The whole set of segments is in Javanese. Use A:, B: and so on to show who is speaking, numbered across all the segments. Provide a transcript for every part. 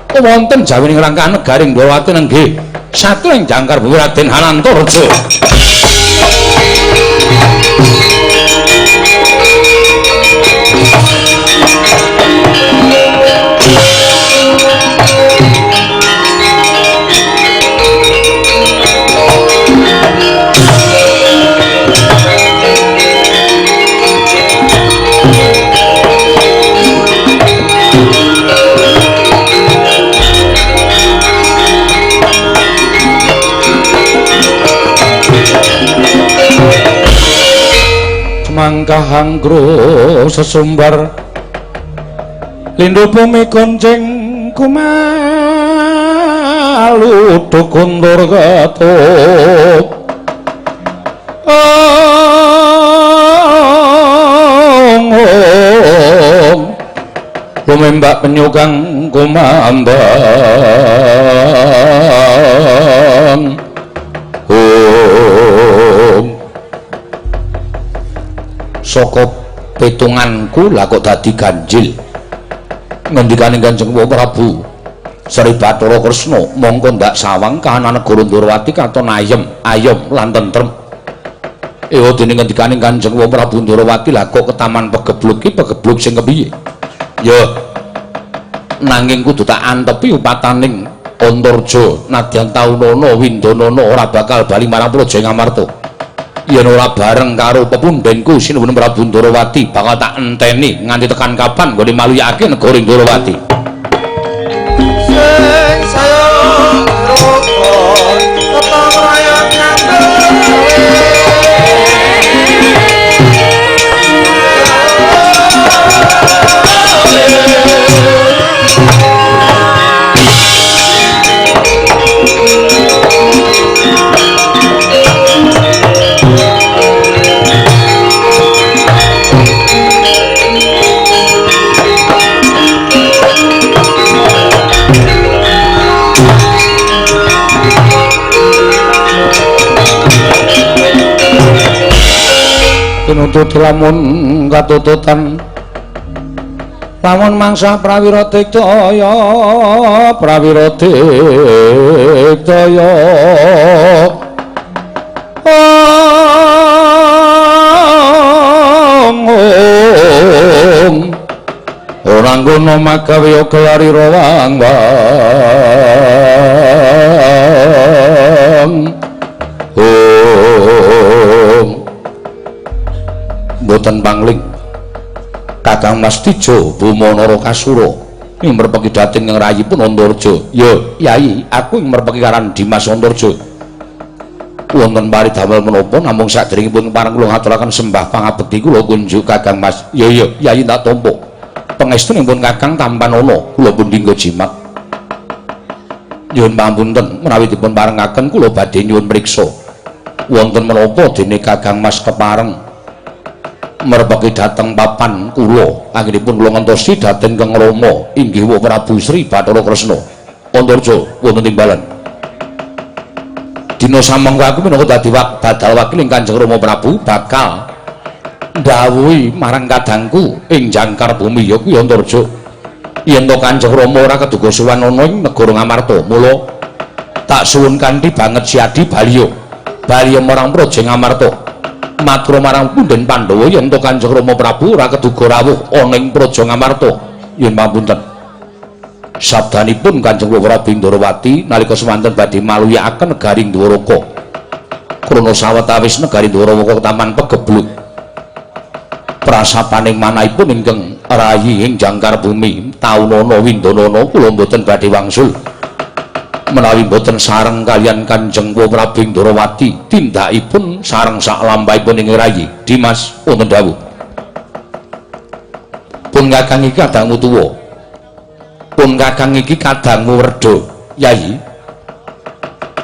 A: Wonten jawining rangkahan negaring Ndrawati nenggih satu ing jangkar bumi Raden Hanantarja. Mangkah anggro sesumbar lindu bumi konceng kumalu dukundur ketuk ong lumembak penyukang kumambang om saka pitunganku lah kok dadi ganjil. Ngendikane Kanjeng Prabu Sri Bathara Kresna mongko ndak sawang kahanan negara Ndrawati katon ayem, ayom lan tentrem. Ewa dene ngendikane Kanjeng Prabu Ndrawati lah kok ketaman pegebluk ki pegebluk sing kepiye? Ya nanging kudu tak antepi upataning Antarja nadyan taunana windanana ora bakal bali marang Praja Ngamarta. Yen ora bareng karo pepundhenku Sinuwun Prabu Ndrawati bakal tak enteni nganti tekan kapan nggone maluyake negara Ndrawati.
B: Sing saya rukun ketang rayat nyambut
A: pinututi lamun katututan lamun mangsa prawira diktaya prawira diktaya ong ora ngono magawe kelari rawang ong mboten pangling Kakang Mas Tejo Boma Narakasura ing merpeki dhateng ing rayipun Antarja. Ya Yai, aku ing merpeki karan Dimas Antarja. Wonten pari damel menapa namung sadèrèngipun pareng kula ngaturaken sembah pangabekti kula kunjuk Kakang Mas. Ya ya Yai tak tampa. Pangestunipun Kakang tampanana kula pun dinggo jimat. Nyuwun pangapunten menawi dipun parengaken kula badhe nyuwun priksa. Wonten menapa dene Kakang Mas kepareng merpeki dhateng papan kula anggenipun kula ngentosi dhateng Kang Rama inggih Wa Prabu Sri Bathara Kresna. Antarja wonten timbalan. Dina samangka aku minangka dadi badal wakil ing Kanjeng Rama Prabu bakal ndhawuhi marang kadangku ing jangkar bumi ya kuwi Antarja. Yen to Kanjeng Rama ora keduga sowan ana ing negara Ngamarta, mula tak suwun kanthi banget siadi baliya. Baliya marang Praja Ngamarta. Matur marang punden Pandhawa yen to Kanjeng Rama Prabu ora keduga rawuh ana ing Praja Ngamarta. Yen pamunten. Sabdanipun Kanjeng Prabu Ndrawati nalika semanten badhe maluyakaken negari Dwaraka. Krana sawetawis negari Dwaraka ketaman pegebluk. Prasapaning manahipun ingkang rayi ing jangkar bumi taunana windanana kula mboten badhe wangsul. Menawi mboten sareng kaliyan Kanjeng Prabu Ndrawati tindakipun sareng sak lampahipun ing rayi Dimas wonten dawuh. Pun Kakang iki kadangmu tuwa. Pun Kakang iki kadangmu werda, Yayi.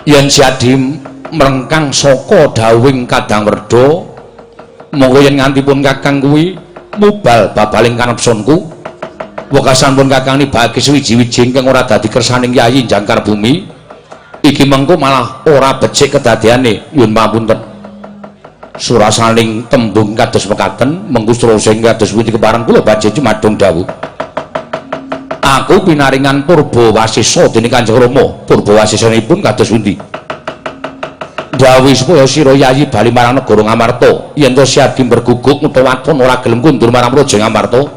A: Yen siadi mrengkang saka dawuhing kadang werda, monggo yen nganti pun Kakang kuwi mubal babaling kanepsonku. Wekasan pun Kakang nibake suwiji-wiji ingkang ora dadi kersaning Yayi jangkar bumi iki mengko malah ora becik kedadeane. Nyuwun pangapunten. Surasaning tembung kados mekaten mengku sing kados pundi kepareng kula badhe cumadung dawuh. Aku pinaringan Purba Wasesa dening Kanjeng Rama. Purba Wasesanipun kados pundi? Dawuh supaya sira Yayi bali marang negara Ngamarta. Yen to Siadi berguguk utawa waton ora gelem kundur marang Praja Ngamarta,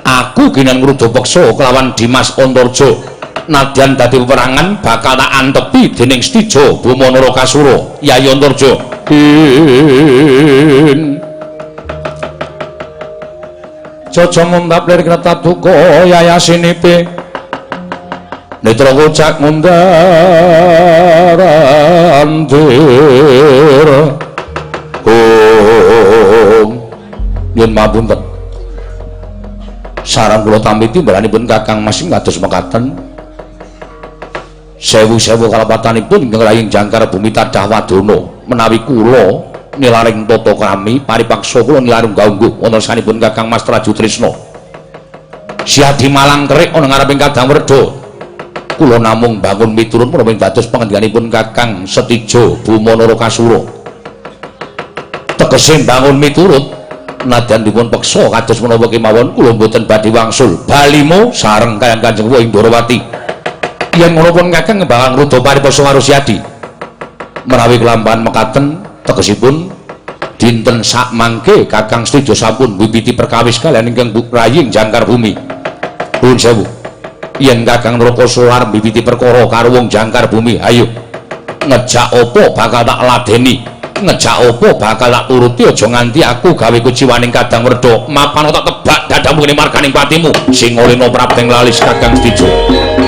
A: aku ginan ngruda peksa kelawan Dimas Antarja. Nadyan dadi peperangan bakal tak antepi dening Setija Boma Narakasura. Yayi Antarja. Jaja ngundhap lir kretap duka yayasinipe netra kocak ngundar andir. Om nyun mapunten. Sareng kula tampi timbalanipun Kakang Mas kados mekaten. Sewu-sewu kalepatanipun ingkang raying jangkar bumi tadah wadana menawi kula nilaring tata krami paripaksa kula nilar unggah-ungguh wonten sanipun Kakang Mas Traju Trisna. Siadi malang terik ana ngareping Kadang Werda. Kula namung bangun miturut menawi dados pangendhikanipun Kakang Setija Boma Narakasura. Tegese bangun miturut nadyan dipun peksa kados menapa kemawon kula mboten badhe wangsul balimu sareng kaliyan Kanjeng Wa Indrawati. Yen ngono pun Kakang ngembangan ngruda paripaksa karo Siadi. Menawi kelampahan mekaten tegesipun dinten sak mangke Kakang Setija sampun wiwiti perkawis kaliyan ingkang raying jangkar bumi. Nuwun sewu. Yen Kakang Narakasura arep wiwiti perkara karo wong jangkar bumi, ayo ngejak apa bakal tak ladeni, ngejak apa bakal tak turuti, aja nganti aku gawe kuciwaning Kadang Werda. Mapan tak tebak dadamu kene marganing patimu. Sing olena prabdeng lalis Kakang Setija.
C: Kakang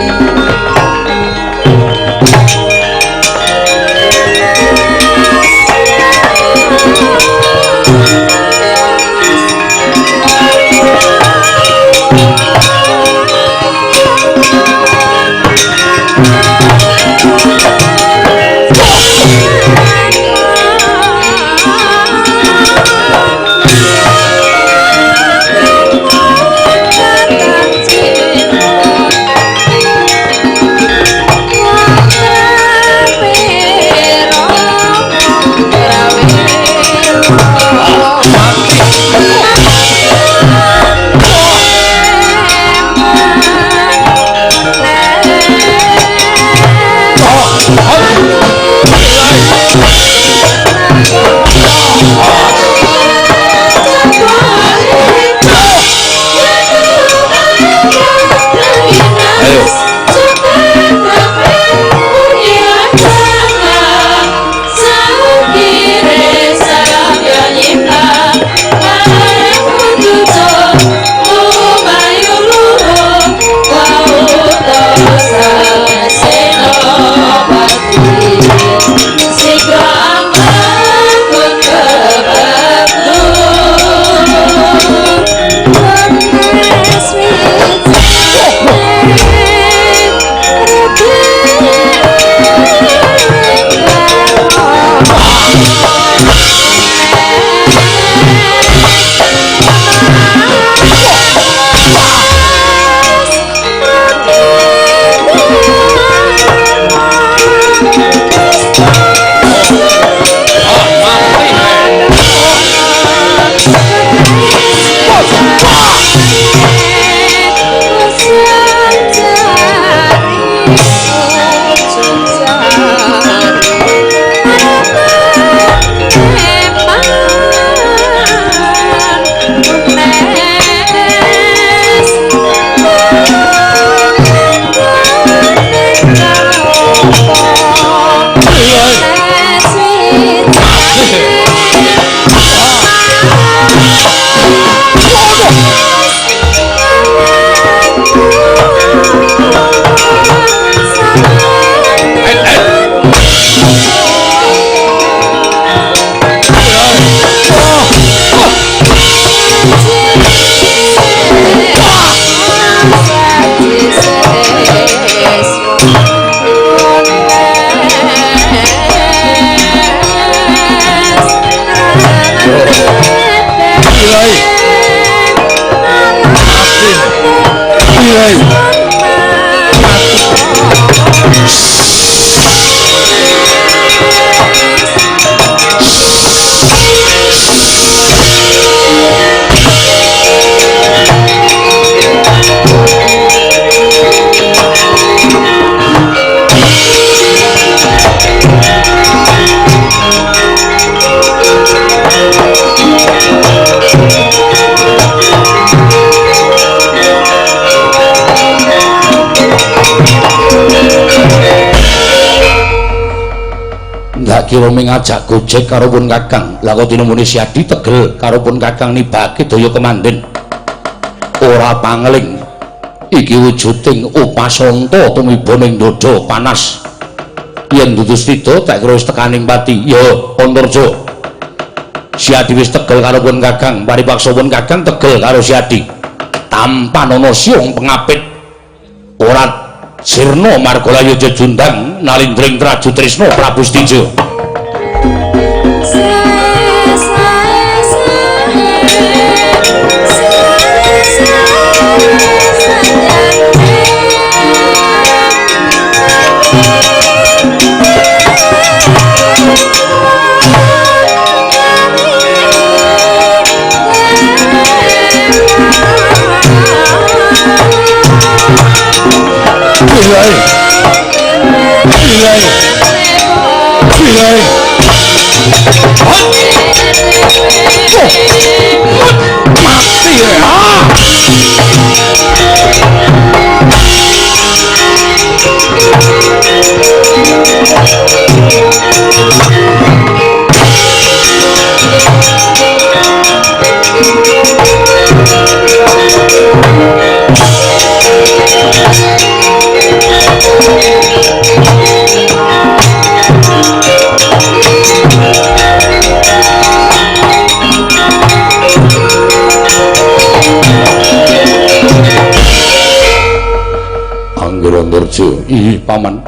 A: kira ming ngajak gojek karo pun Kakang. Lah kok tinemune Siadi tegel karo pun Kakang nibake daya kemanden. Ora pangeling. Iki wujuding upasanta tumiba ning dada panas. Yen dudu Stida tak kira wis tekaning pati. Ya, Antarja. Siadi wis tegel karo pun Kakang, paripaksa pun Kakang tegel karo Siadi. Tampan ana siung pengapit. Ora sirna margalayu jejundang nalindring Traju Trisna Prabu Stija. Mati ya. Antarja, ih paman,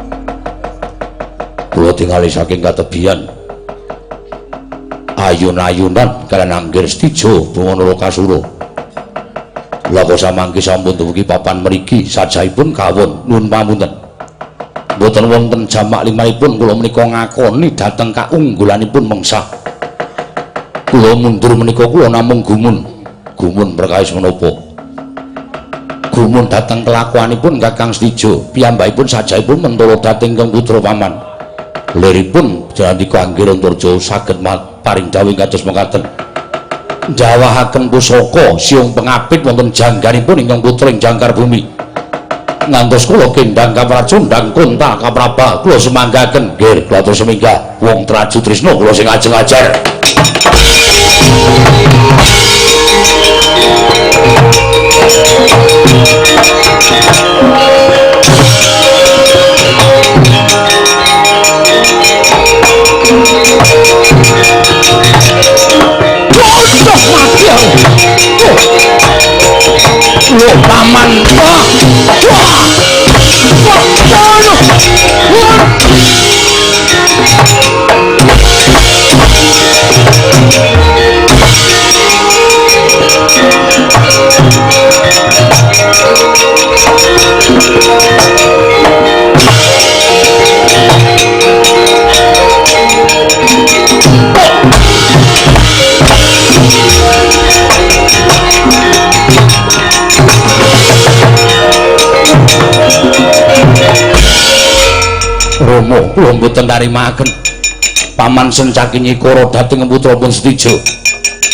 A: kula tingali saking katebian ayun-ayunan kalian Anggir Stija Bunga Narakasura. Lha kok samangke sampun dumugi papan mriki sajahipun kawon nuwun pamunten. Mboten wonten jamak limanipun kula menika ngakoni dhateng kaunggulanipun mengsah. Kula mundur menika kula namung gumun. Gumun perkawis menapa? Gumun dhateng kelakuanipun Kakang Stija, piyambakipun sajahipun mentala dhateng ingkang putra paman. Liripun Jayandika Anggir Antarja saged paring dawuh kados mekaten. Njawahaken pusaka siung pengapit wonten jangganipun ingkang putra ing jangkar bumi. Ngantos kula kendang kapracundang konta kapraba kula semanggaken nggih kula atur seminggah wong Traju Trisna kula sing ajeng ajar. Bodoh mati aku. Loh, paman. Wah. Wah. Wah. Wah. Romo, kula mboten narimaken. Paman Sencaki Nyikara dhateng putra pun Stija.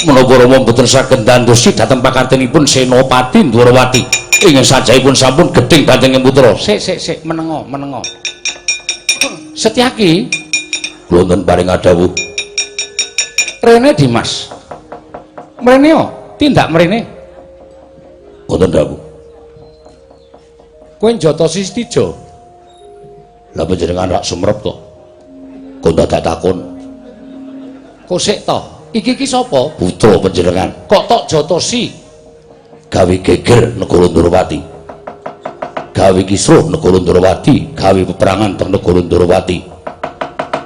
A: Menapa Romo mboten saged ndandosi dhateng pakartenipun Senopati Ndwarawati ingkang sajahipun sampun gedhing dhateng putra. Sik sik sik menengo menengo. Setyaki, kula wonten paring adhawuh. Rene Dimas. Mrene yo, tindak mrene. Wonten dawuh. Kowe njotosi Stija. Lah panjenengan rak sumrep to. Kok dadak takon. Kok sik to? Iki ki sapa? Putra panjenengan. Kok tok jotosi? Gawe geger negara Ndrawati. Gawe kisruh negara Ndrawati, gawe peperangan teng negara Ndrawati.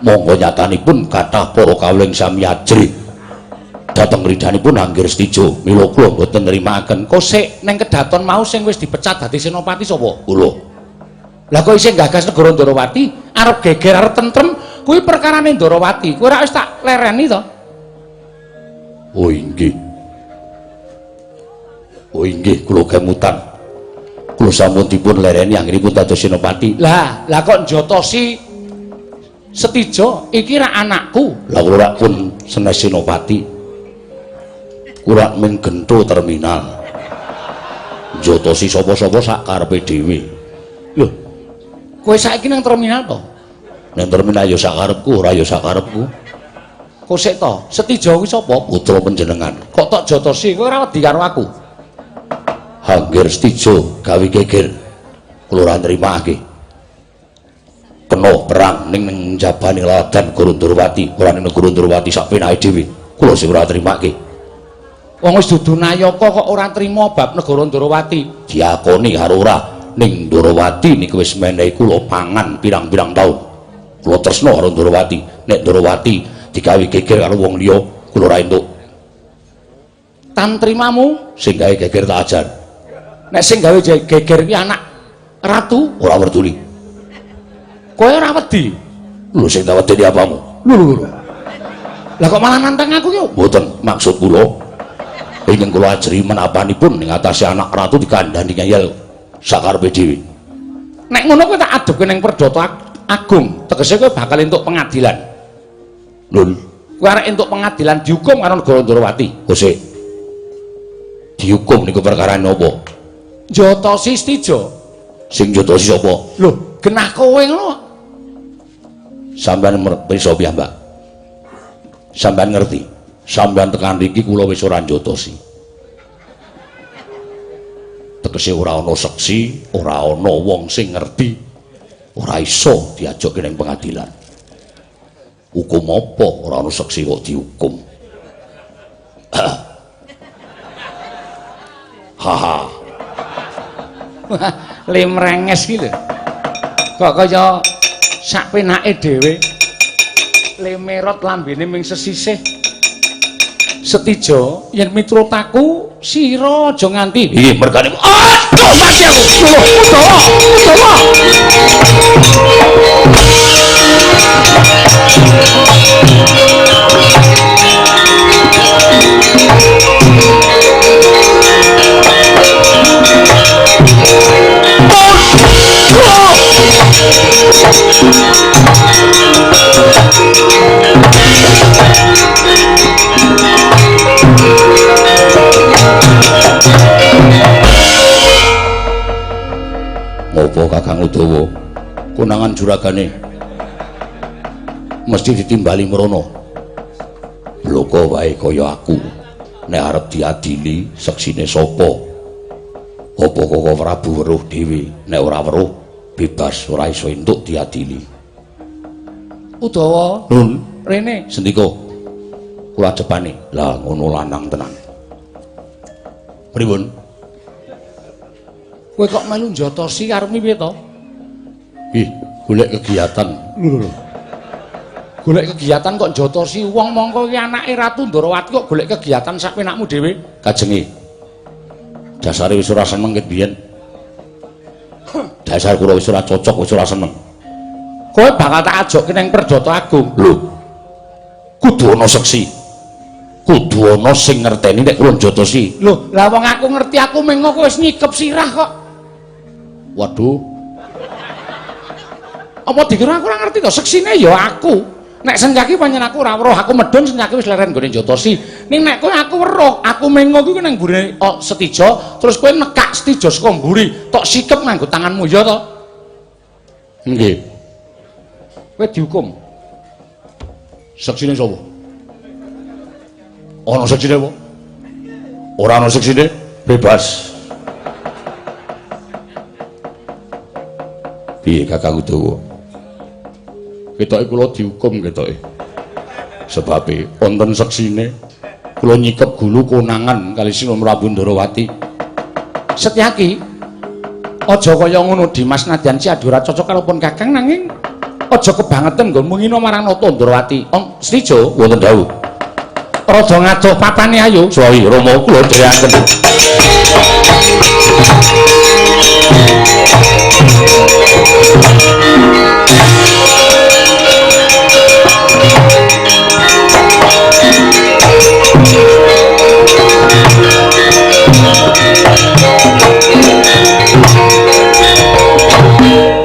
A: Monggo nyatanipun kathah para kawula ing sami ajrih. Dhateng ridhanipun Anggir Stija, mila kula mboten nrimakaken. Kok sik ning kedaton mau sing wis dipecat dadi senopati sapa? Kula. Lah kok isih gagas negara Ndrawati, arep geger arep tentrem, kuwi perkarane Ndrawati. Kowe ora wis tak lereni to? Oh inggih. Oh inggih, kula kemutan. Kula sampun dipun lereni anggenipun dados senopati. Lah, lah kok njotosi Setija iki rak anakku. Lah kula rak pun senes senopati. Kula rak men gentho terminal. Njotosi sapa-sapa sak karepe dhewe. Lho, kowe saiki nang terminal to? Ning terminal ya sakarepku, ora ya sakarepku. Kok sik to? Setijo kuwi sapa? Putra panjenengan. Kok tok jotosi kowe ora wedi karo aku? Hanggir Setijo gawe geger. Kula ora nrimake. Kena perang ning njabane ladan Guru Ndorowati, ora ning Guru Ndorowati sak penake dhewe. Kula sing ora trimake. Wong wis dudu nayaka kok ora trima bab negara Ndorowati. Diakoni karo ora ning Ndorowati niku wis menehi kula pangan pirang-pirang taun. Kula tresna karo Ndorowati. Nek Ndorowati digawe geger karo wong liya, kula ora entuk. Tantrimamu sing gawe geger tak ajar. Nek sing gawe geger kuwi anak ratu, ora peduli. Kowe ora wedi. Lho sing tak wedeni apamu? Lho lho. Lah kok malah nantang aku yo? Mboten, maksud kula ingkang kula ajri menapanipun ing atase anak ratu dikandhani ngeyel sakarepe dhewe. Nek ngono kowe tak adepke ning Perdata Agung, tegese kowe bakal entuk pengadilan. Lho, kowe arek entuk pengadilan dihukum karo negara Ndorowati. Kose. Dihukum niku perkara napa? Jotosi Setijo. Sing jotosi sapa? Lho, genah kowe ngono. Sampeyan pirsa piyambak. Sampeyan ngerti. Sampeyan tekan riki kula wis ora njotosi. Tegese ora ana seksi, ora ana wong sing ngerti, ora iso diajokke ning pengadilan. Hukum apa ora ana seksi kok dihukum? Haha. Limrenges iki lho. Kok kaya sak penake dhewe. Lemerot lambene ming sesisih. Setijo yen miturut aku sira aja nganti. Nggih, mergane. Aduh, mati aku. Lho, Udawa, Udawa. Ngopo Kakang Udawa? Konangan juragane mesti ditimbali mrono. Bloko wae kaya aku. Nek arep diadili seksine sapa? Apa Koko Prabu weruh dhewe? Nek ora weruh bebas ora iso entuk diadili. Udawa, nun rene sendika kula adepane. Lah ngono lanang tenan. Pripun? Kowe kok melu njotosi karepmu piye to? Ih, golek kegiatan. Lho lho. Golek kegiatan kok njotosi wong mongko iki anake Ratu Ndorowati kok golek kegiatan sak penakmu dhewe. Kajenge. Dasare wis ora seneng ket biyen. Dasar kula wis ora cocok, wis ora seneng. Kowe bakal tak ajokke ning Perdata Agung. Lho. Kudu ana seksi. Kudu ana sing ngerteni nek kula njotosi. Lho, lah wong aku ngerti aku mengo kowe wis nyikep sirah kok. Waduh. Apa dikira aku ora ngerti to? Seksine ya aku. Nek Senyaki pancen aku ora weruh, aku medhun Senyaki wis leren nggone njotosi. Ning nek kowe aku weruh, aku mengo kuwi nang mburine Setijo, terus kowe nekak Setijo saka mburi, tok sikep nganggo tanganmu ya to? Nggih. Kowe dihukum. Seksine sapa? Ana seksine apa? Ora ana seksine, bebas. Piye Kakang Udawa? Ketoke kula dihukum ketoke. Sebabe wonten seksine kula nyikep gulu konangan kali Sinuwun Prabu Ndorowati. Setyaki, aja kaya ngono Dimas nadyan Siadu ora cocok karo pun Kakang nanging aja kebangetan nggonmu ngina marang Nata Ndorowati. Om Setijo wonten dawuh. Rada ngadoh papane ayo. Suwi Rama kula dherekaken.
C: Yes.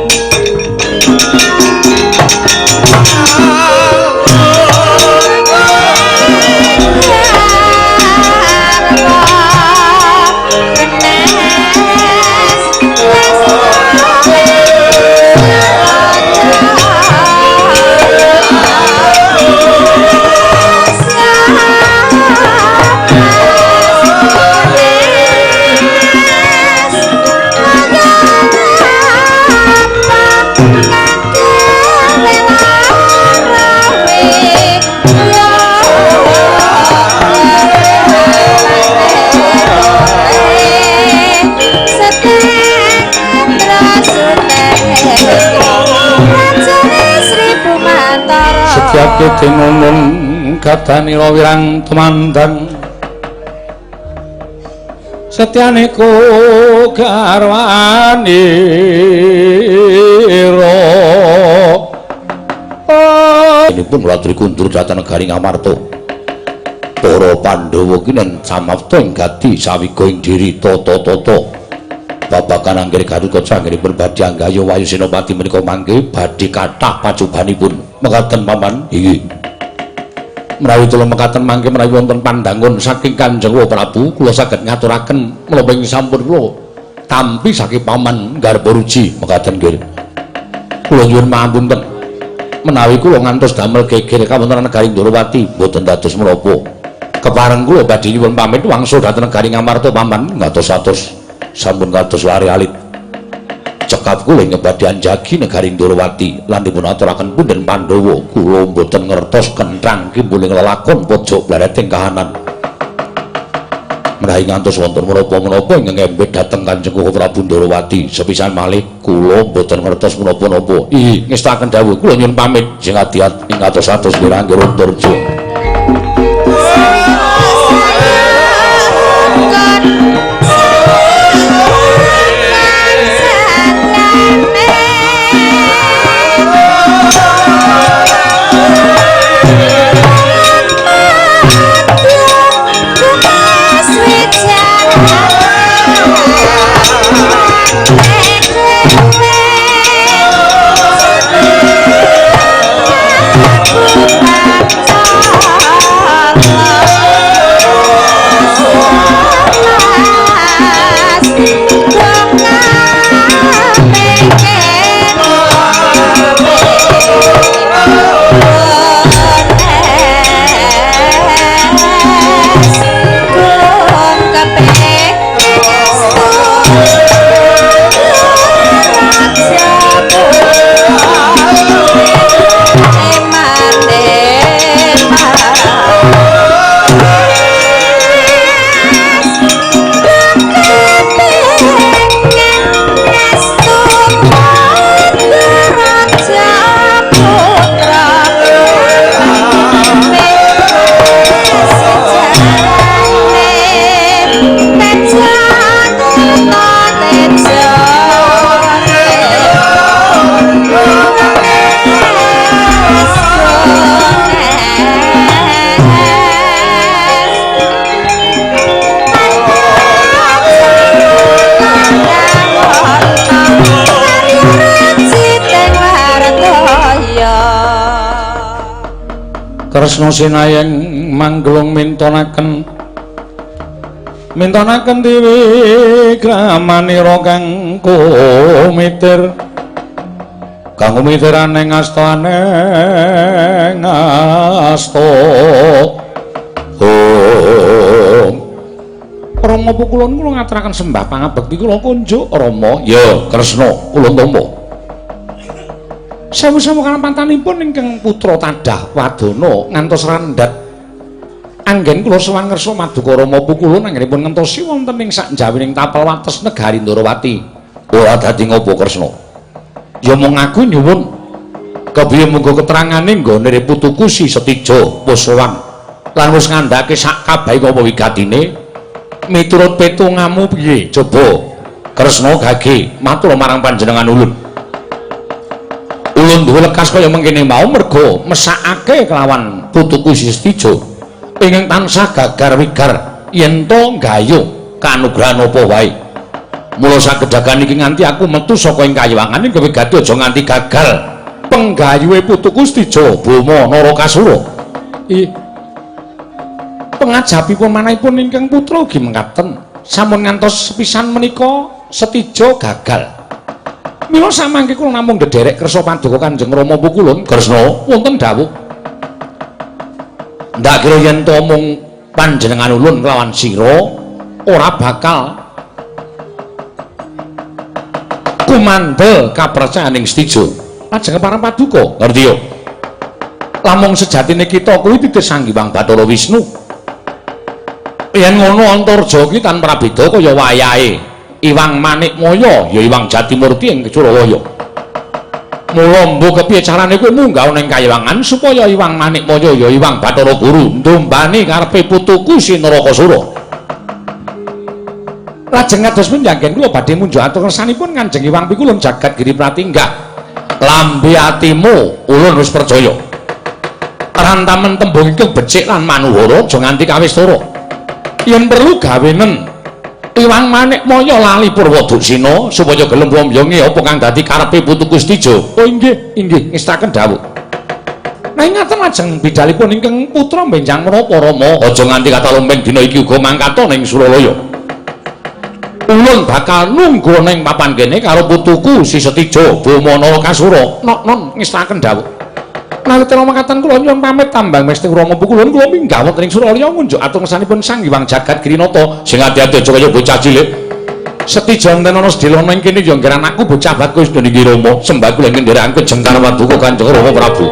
A: Iki tinunun gadanira wirang tumandang setyane ku garwanira. Inipun latri kundur dhateng negari Ngamarta. Para Pandhawa kinen samapta ing gati sawiga ing diri tata-tata. Babagan anggere Gatotkaca anggenipun badhe anggaya Wayu Senopati menika mangke badhe kathah pacobanipun. Mekaten paman, inggih. Menawi kula mekaten mangke menawi wonten pandangun saking Kanjeng Prabu kula saged ngaturaken menapa ing sampun kula tampi saking paman Garbaruji. Mekaten nggih. Kula nyuwun pangapunten menawi kula ngantos damel geger kawontenan negari Ndorowati mboten dados menapa. Kepareng kula badhe nyuwun pamit wangsul dhateng negari Ngamarta paman. Ngatos-atos sampun kados lare alit. Cekap kula ing badhe anjagi negari Ndorowati lan dipun aturaken punden Pandhawa kula mboten ngertos kenthang kimbuling lelakon pojok blareting kahanan. Menawi ngantos wonten menapa-menapa ingkang ngembet dhateng Kanjeng Prabu Ndorowati sepisan malih kula mboten ngertos menapa-napa. Ih, ngestakaken dawuh kula nyuwun pamit sing ati-ati ing atos-atos wirangge Antarja. Kresna sinayeng manggelung mintonaken mintonaken dewi gramanira kang kumitir kang kumitirane ngastane ngasta. Om Rama pukulun kula ngaturaken sembah pangabekti kula kunjuk Rama. Ya Kresna kula tampa. Samu-samu kalampatanipun ingkang putra tadah wadana ngantos randhat anggen kula sowan ngersa maduka Rama Pukulun anggenipun ngentosi wonten ing sakjawining tapel wates negari Ndorowati. Ora dadi ngopo Kresna? Ya mung aku nyuwun kepiye munggo keterangane nggone putuku si Setija wis sowan lan wis ngandhake sak kabehe apa wigatine miturut petungamu piye? Coba Kresna gage matur marang panjenengan ulun. Ulun duwe lekas kaya mengkene mau merga mesakake kelawan putuku si Setija ingkang tansah gagar wigar yen to nggayuh kanugrahan apa wae. Mula sagedagan iki nganti aku metu saka ing kayiwangan iki wigati aja nganti gagal penggayuhe putuku Setija Boma Narakasura. Ih, pengajapipun manahipun ingkang putra ugi mekaten sampun ngantos sepisan menika Setija gagal. Mila samangke kula namung ndederek kersa paduka Kanjeng Rama Pukulun. Kresna wonten dawuh. Ndak kira yen to mung panjenengan ulun kelawan sira ora bakal kumandel kapercayaning Setija. Lajeng parang paduka, ngerti yo. Lamung sejatine kita kuwi titih Sang Hyang Bathara Wisnu. Yen ngono Antarja ki tan prabeda kaya wayahe Iwang Manikmaya ya Iwang Jatimurti ing Suralaya. Mula mbuh kepiye carane kowe munggah ning kayiwangan supaya Iwang Manikmaya ya Iwang Bathara Guru ndombani karepe putuku si Narakasura. Lajeng kados pundi anggen kula badhe munjuk atur kersanipun Kanjeng Iwang Pikulun Jagat Giri Pratinggah. Lambe atimu ulun wis percaya. Rantamen tembung ingkang becik lan manuhara aja nganti kawistara. Yen perlu gawenen Iwang Manikmaya lali Purwaduksina supaya gelem wombyonge apa kang dadi karepe putuku Setija. Oh inggih, inggih ngestaken dawuh. Nanging ngaten lajeng bidalipun ingkang putra benjang menapa Rama aja nganti katalumpen dina iki uga mangkata ning Suralaya. Ulun bakal nunggu ning papan kene karo putuku Si Setija Boma Narakasura. Nok non ngestaken dawuh. Menawi makaten kula nyuwun pamit tambang mesti Rama pukulun kula minggah wonten ing Suralaya ngunjuk atur ngersanipun Sang Hyang Jagat Girinata. Sing ati-ati aja kaya bocah cilik. Setija enten ana sedhelana ing kene ya ngger anakku bocah bagus niki Rama. Sembah kula ing nderekaken jengkar paduka Kanjeng Rama Prabu.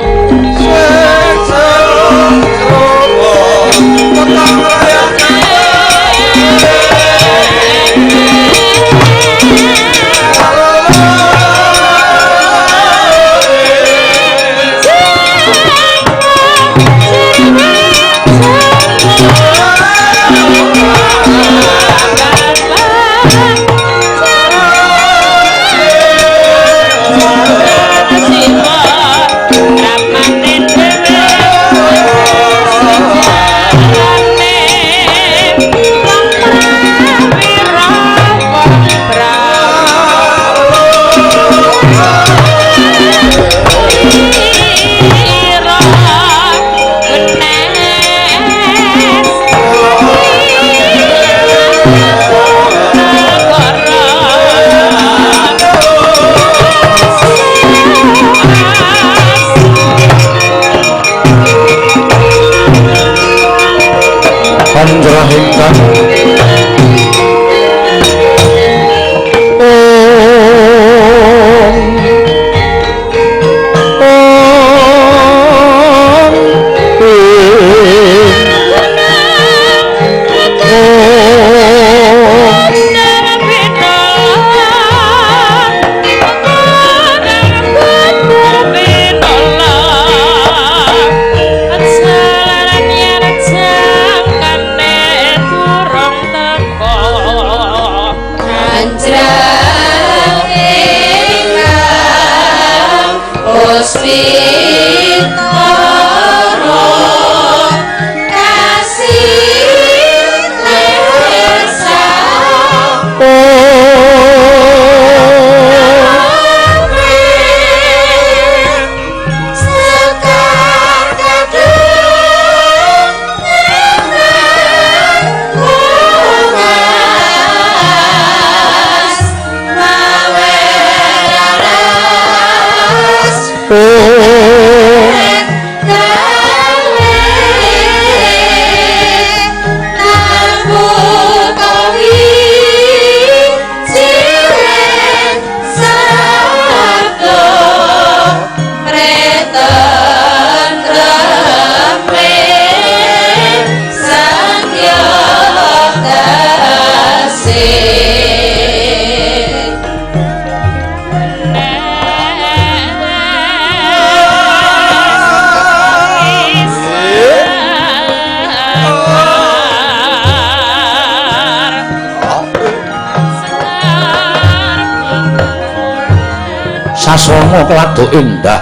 A: Sasana keladuk endah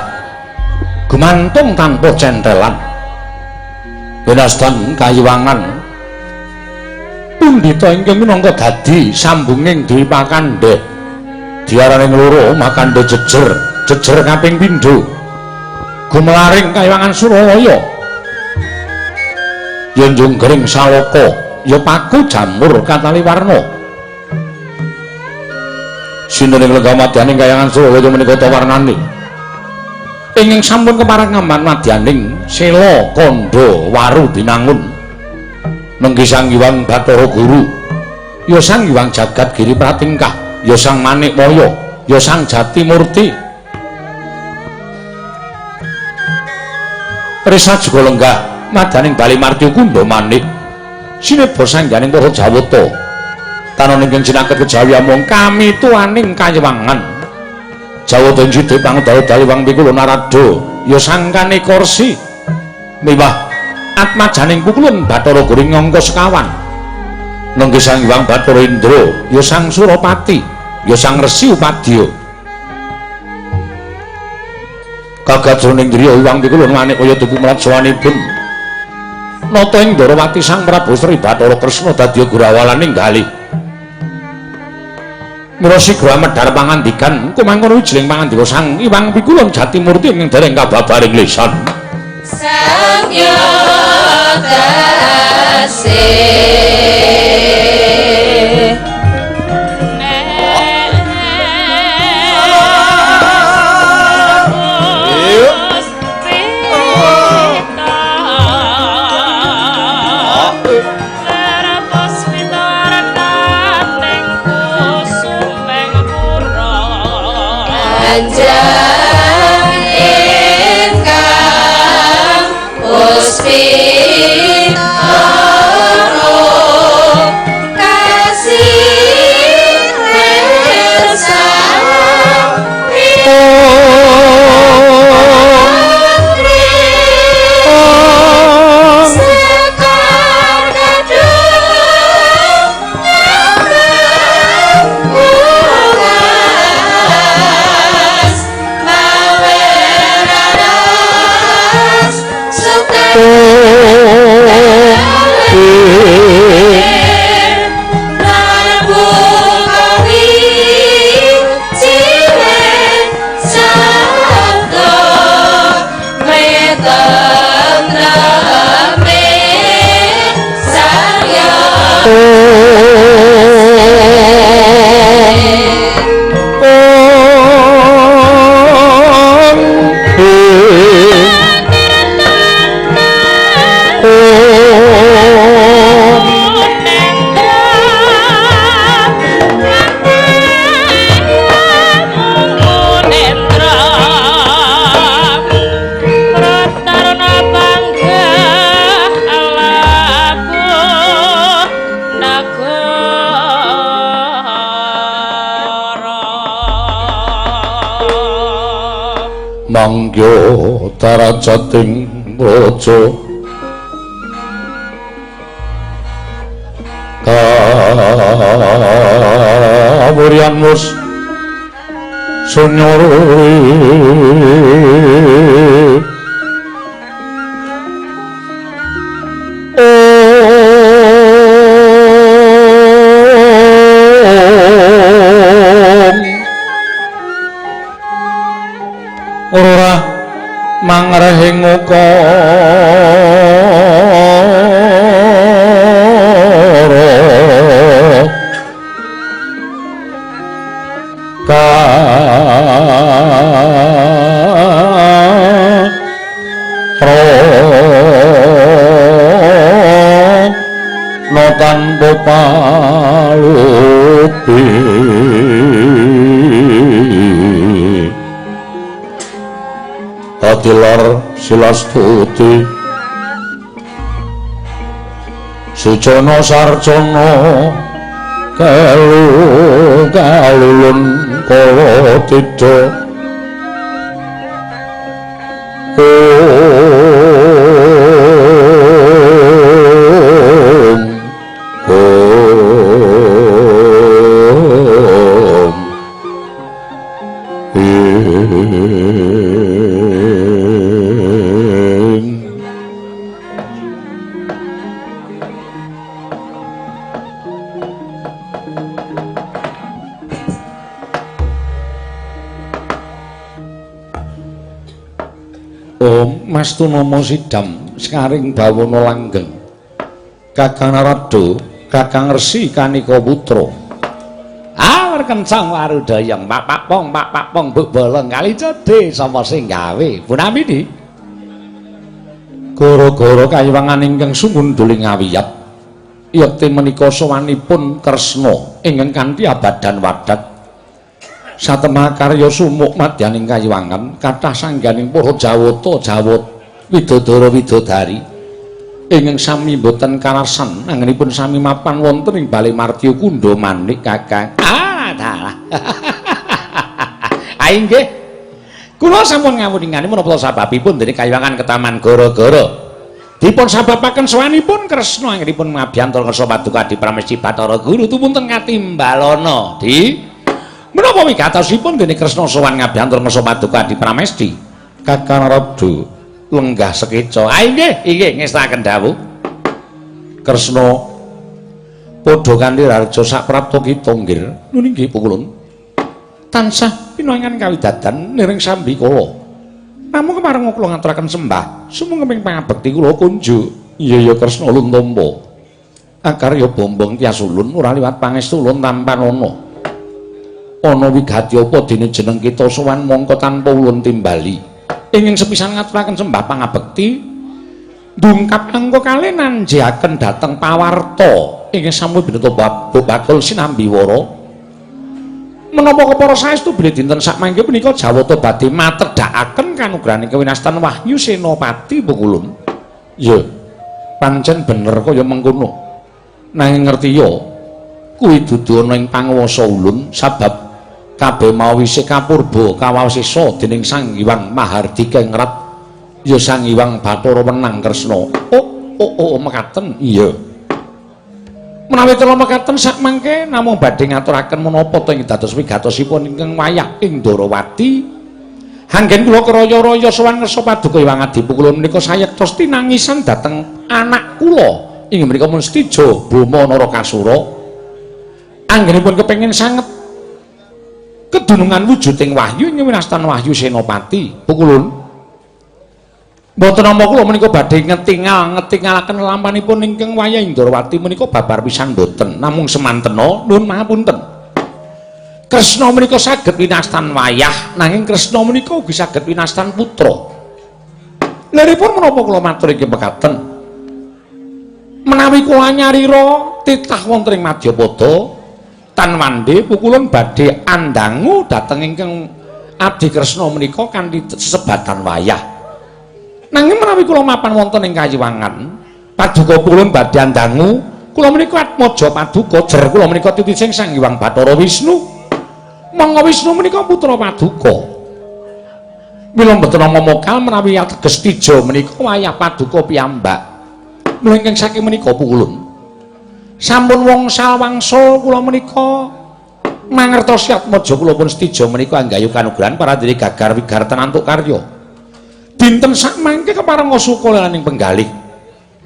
A: gumantung tanpa centelan winastan kayiwangan pundhita ingkang minangka dadi sambunging Dewi Pakandhe diarani loro Makandhe jejer jejer kaping pindho gumelaring kayiwangan Suralaya yen junggring saloka ya paku jamur katali warna sinten ing lenggah madyaning kayangan Suralaya menika ta warnane ingkang sampun kepareng ngaman madyaning sela kandha waru binangun nenggi Sang Hyang Bathara Guru ya Sang Hyang Jagat Giri Pratingkah ya Sang Manikmaya ya Sang Jatimurti resa juga lenggah madyaning Bali Martya Kundha Manik sineba sangganing para Jawata tanon ingkang jinaket kejawi amung kami tuaning kayiwangan Jawata ing sithik pangdal-dal Hyang Pikula Narada ya sangkane kursi miwah atmajaning pukulun Bathara Guru ing angka sekawan. Nenggih Sang Hyang Bathara Indra ya Sang Surapati ya Sang Resi Upadya. Kagat jroning griya Hyang Pikula manik kaya dupu mlajawanipun nata ing Ndarawati Sang Prabu Sri Bathara Kresna dadi gurawalaning galih. Mula sigra medhar pangandikan kumangkono wijling pangandika Sang Hyang Pikulun Jatimurti ing dereng kababaring lisan.
C: Sang Yodase
A: Mangya darajating raja kawuryan mus sunyori mangrehing ukara karana tanpa palupi Atilar silastuti Sujana sarjana kelu kalulun kala tida Om Mastunama Sidam Sekaring Bawana Langgeng Kakang Narada Kakang Resi Kanika Putra Awar kencang warudayang pak pong pak pong buk bolong kali cedhe sapa sing gawe punamini gara-gara kayiwangan ingkang sumundhuling ngawiyat yekti menika sowanipun Kresna ingkang kanthi abadan wadat satemah karya sumuk madyaning kayiwangan kathah sangganing para Jawata jawat widodara widodari ingkang sami boten karasan anggenipun sami mapan wonten ing Bale Martya Kundha Manik Kakang. Ah dalah. Ha inggih. Kula sampun ngawuningani menapa sababipun dene kayiwangan ketaman gara-gara dipun sababaken sowanipun Kresna anggenipun ngabyantor ngersa paduka Adi Pramesti Bathara Guru tumunten katimbalana. Di menapa wigatosipun dene Kresna sowan ngabyantor ngersa paduka Adi Pramesti? Kakang Narada lenggah sekeca. Ha inggih, inggih ngestaken dawuh. Kresna padha kanthi rareja saprapta kita nggir. Nun inggih pukulun. Tansah pinoyangan kawidadan niring sambikala. Namung kemareng kula ngaturaken sembah sumangga pangabekti kula kunjuk. Iya ya Kresna ulun tampa. Akarya bombong tias ulun ora liwat pangestu ulun tampanana. Ana wigati apa dene jeneng kita sowan mongko tanpa ulun timbali. Ingin sepisan ngaturaken sembah pangabekti ndungkap angka kalih nanjiaken dhateng pawarta ingkang sampun bineta bakul sinambi wara. Menapa kepara saestu bilih dinten sakmangke punika Jawata badhe matedhakaken kanugrahaning kewinastan Wahyu Senopati pukulun. Ya, pancen bener kaya mengkono. Nanging ngerti ya, kuwi dudu ana ing panguwasa ulun sabab kabeh mau isih kapurba kawasesa dening Sang Hyang Mahardika ing Rat ya Sang Hyang Bathara Wenang Kresna. Oh, oh, oh mekaten. Iya. Menawi kula mekaten sakmangke namung badhe ngaturaken menapa ta ing dados wigatosipun ingkang wayah ing Ndarawati. Anggen kula kraya-raya sowan ngersa paduka Hyang Adi Pukulun menika sayektos tinangisan dhateng anak kula inggih menika Mustija Boma Narakasura. Anggenipun kepengin sanget kedunungan wujuding wahyu ing winastan Wahyu Senopati. Pukulun. Mboten nampa kula menika badhe ngetingalaken lampanipun ingkang wayah Ndarawati menika babar pisan mboten, namung semantena nuwun mahapunten. Kresna menika saged winastan wayah, nanging Kresna menika ugi saged winastan putra. Lha menapa kula matur iki mekaten? Menawi kula nyarira titah wonten ing Madyapada tan wande pukulun badhe andangu dhateng ingkang abdi Kresna menika kanthi sesebatan wayah. Nanging menawi kula mapan wonten ing Kayiwangan, paduka kula badhe andangu, kula menika atmaja paduka jer kula menika titising Sang Hyang Bathara Wisnu. Mangga Wisnu menika putra paduka. Mila mboten nampa mokal menawi ateges tija menika wayah paduka piyambak. Mila ingkang saking menika pukulun. Sampun wongsal wangsul kula menika mangertosi atmaja kula pun setija menika anggayu kanugrahan paradene gagar wigartan antuk karya. Dinten sakmangke keparenga suka laning penggalih.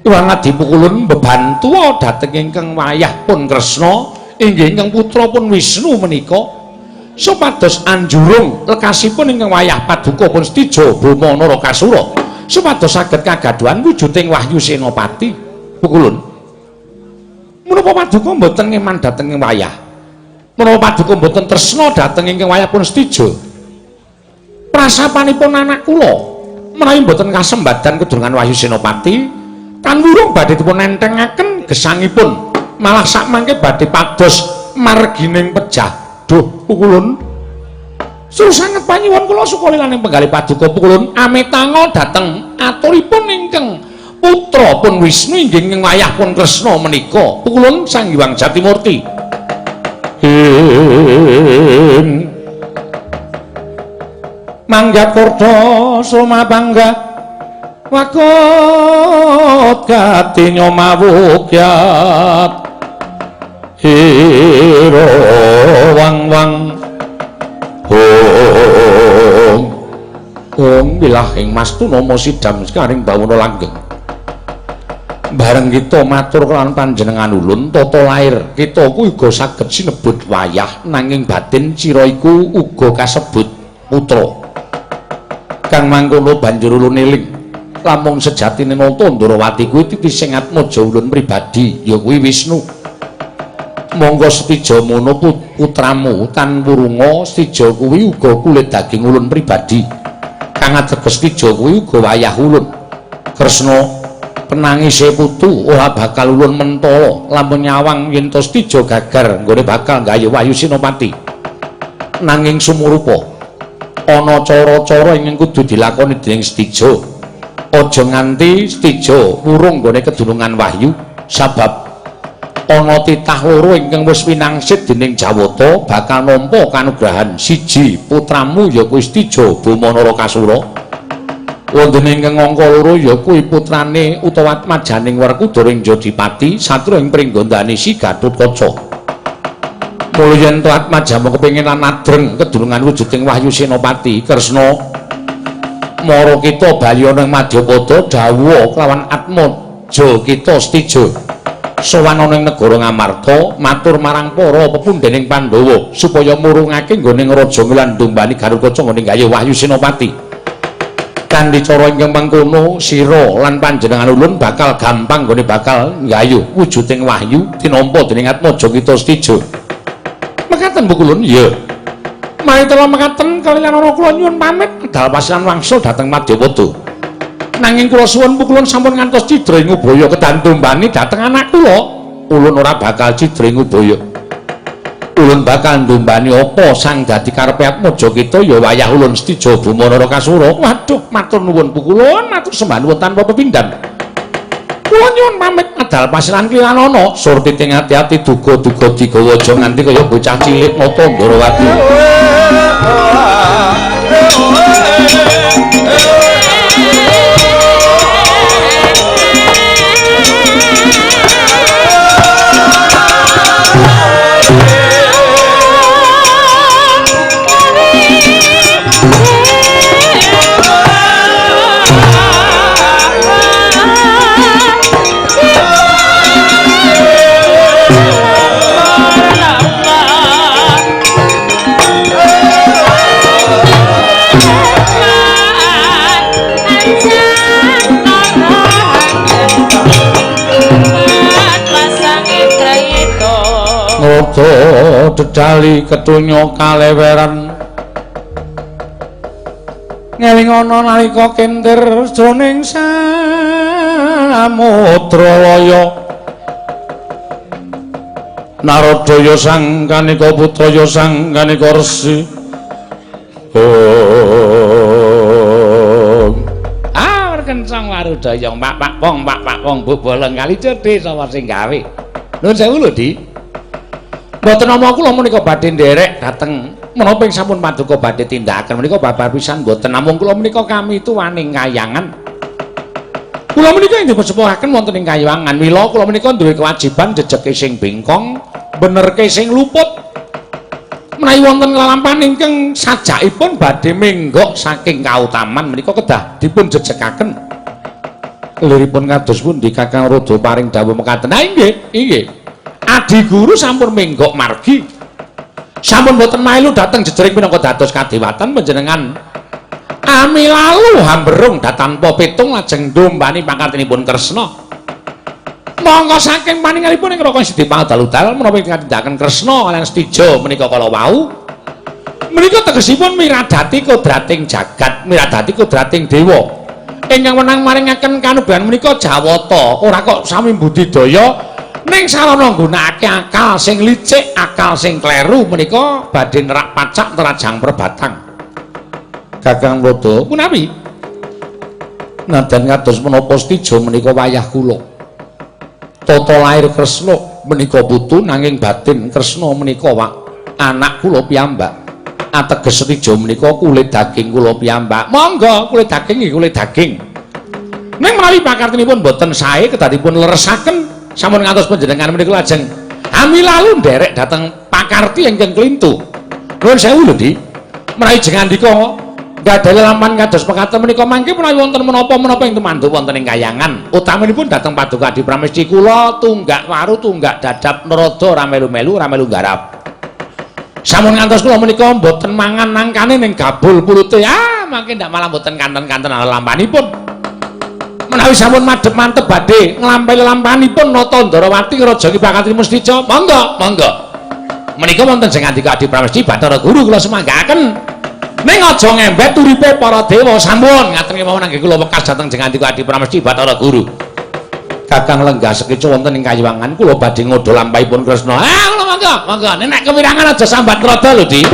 A: Hyang Adi Pukulun bebantuwa dhateng ingkang wayah pun Kresna inggih ingkang putra pun Wisnu menika supados anjurung lekasipun ingkang wayah paduka pun Setija Boma Narakasura supados saged kagaduhan wujuding Wahyu Senopati. Pukulun. Menapa paduka mboten ngeman dhateng ing wayah? Menapa paduka mboten tresna dhateng ingkang wayah pun Setija? Prasapanipun anak kula menawi mboten kasembadan kedurungan Wahyu Senopati tan wurung badhe dipun entengaken gesangipun malah sakmangke badhe pados margining pejah. Duh pukulun, suruh sanget panyuwun kula sukalilaning penggalih paduka pukulun ametanga dhateng aturipun ingkang putra pun Wisnu inggih ing wayah pun Kresna menika pukulun Sang Hyang Jatimurti. Ing mangga korda soma bangga wakot katinyo mawukyat hiro wang wang hong hong wilahing mastu nomo sidam sekaring bawono langgeng. Bareng kita matur kelawan panjenengan ulun tata lair kita kuwi uga saged sinebut wayah nanging batin cira iku uga kasebut putra. Kang mangkono banjur ulun eling lamun sejatine nata Ndarawati kuwi titising atmaja ulun pribadi ya kuwi Wisnu. Monggo Setija mono putramu tan wurunga Setija kuwi uga kulit daging ulun pribadi. Kang ateges Setija kuwi uga wayah ulun. Kresna penangise putu ora bakal ulun mentala lamun nyawang yen to Setija gagar nggone bakal nggayuh Wahyu Senopati. Nanging sumurupa ana cara-cara ingkang kudu dilakoni dening Setija. Aja nganti Setija wurung nggone kedunungan wahyu sabab Ana titah loro ingkang wis pinangsit dening Jawata bakal nampa kanugrahan siji putramu ya kuwi Stija Boma Narakasura. Wonten ingkang angka loro ya kuwi putrane utawa atmajaning Werkudara ing Jodipati satya ing pringgondani si Gatotkaca. Mula yen to atmajamu kepengin lan adreng kedurungan wujuding Wahyu Senopati Kresna mara kita bali ana ing Madyapada dawuha kelawan atmaja kita Stija. Sowan ana ing negara Ngamarta matur marang para pepundhening Pandhawa supaya murungake nggone ngraja lan ndumbani Garukaca nggone gawe Wahyu Senopati. Kanthi cara ingkang mengkono sira lan panjenengan ulun bakal gampang nggone bakal nggayuh wujuding wahyu tinampa dening atmaja kita Stija. Mekaten Bu Kulun? Iya. Mari tela mekaten kaliyan ana kula nyuwun pamit kedal pasiran wangsul dhateng Madyapada. Nanging kula suwun pukulun sampun ngantos cidra ing ubaya kedan tumbani dhateng anak kula. Ulun ora bakal cidra ing ubaya. Ulun bakal ndumbani apa sang dadi karepe atmaja kita ya wayah ulun Stija Boma Narakasura. Waduh, matur nuwun pukulun, matur sembah nuwun tanpa pepindhan. Kula nyuwun pamit medal pasiran kilanana. Surti ting ati-ati duga-duga digawa aja nganti kaya bocah cilik nata Ndorowati. Ngrada dedali ketunya kaleweran ngelingono nalika kentir jroning samudra laya Naradaya sang kanika putraya sang kanika resi. Ah, kencang warudaya pak pak pong pak pak pong boboleng kali cedhe sapa sing gawe. Nuwun sewu lho, Di. Mboten nama kula menika badhe nderek dhateng menapa ing sampun paduka badhe tindakaken menika babar pisan mboten namung kula menika kami tuwaning kayangan. Kula menika ing dipun sepuhaken wonten ing kayangan mila kula menika duwe kewajiban jejeke sing bengkong, benerke sing luput. Menawi wonten lelampahan ingkang sajakipun badhe menggok saking kautaman menika kedah dipun jejekaken. Liripun kados pundi Kakang Rada paring dawuh mekaten. Ha inggih, inggih. Adi guru sampun menggok margi. Sampun boten mailu dhateng jejering minangka dados kadewatan panjenengan. Ami lalu hamberung datanpa pitung lajeng ndombani pakartinipun Kresna. Monggo saking paningalipun ing Raka Sidi Pangdaludal menapa ingkang tindakan Kresna kaliyan Stija menika kala wau. Menika tegesipun miradati kodrating jagat, miradati kodrating dewa. Ingkang wenang maringaken kanugrahan menika Jawata, ora kok sami budidaya ning sarana nggunakake akal sing licik, akal sing kleru menika badhe nerak pacak terajang perbatang. Kakang Rada, punawi? Nadan kados menapa Stija menika wayah kula. Tata lair Kresna menika putu nanging batin Kresna menika wak anak kula piyambak. Ateges Stija menika kulit daging kula piyambak. Monggo kulit daging nggih kulit daging. Ning menawi pakartinipun boten sae kedadipun leresaken sampun ngantos panjenengan menika lajeng ami lalu nderek dhateng pakarti ingkang klintu. Nuwun sewu lho, Di. Menawi jeng andika gadhahi lelampahan kados mekaten menika mangke menawi wonten menapa-menapa ing tumanduk wonten ing kayangan utaminipun dhateng Paduka Adi Pramesti kula tunggak waru tunggak dadap nerada ora melu-melu ora melu nggarap. Sampun ngantos kula menika mboten mangan nangkane ning gabul pulute. Ah, mangke ndak malah mboten kanten-kanten lelampanipun. Menawi sampun madhep mantep badhe nglampahi lelampanipun Nata Ndarawati Raja Ki Pakarti Mustija, monggo, monggo. Menika wonten sing ngandika Adi Pramesti Bathara Guru kula semanggaaken. Ning aja ngembet uripe para dewa sampun ngaten kemawon angge kula wekas dhateng jeng ngandika Adi Pramesti Bathara Guru. Kakang lenggah sekeca wonten ing kayiwangan kula badhe ngodha lampahipun Kresna. Ah, kula monggo, monggo. Nek kewirangan aja sambat rada lho, Di.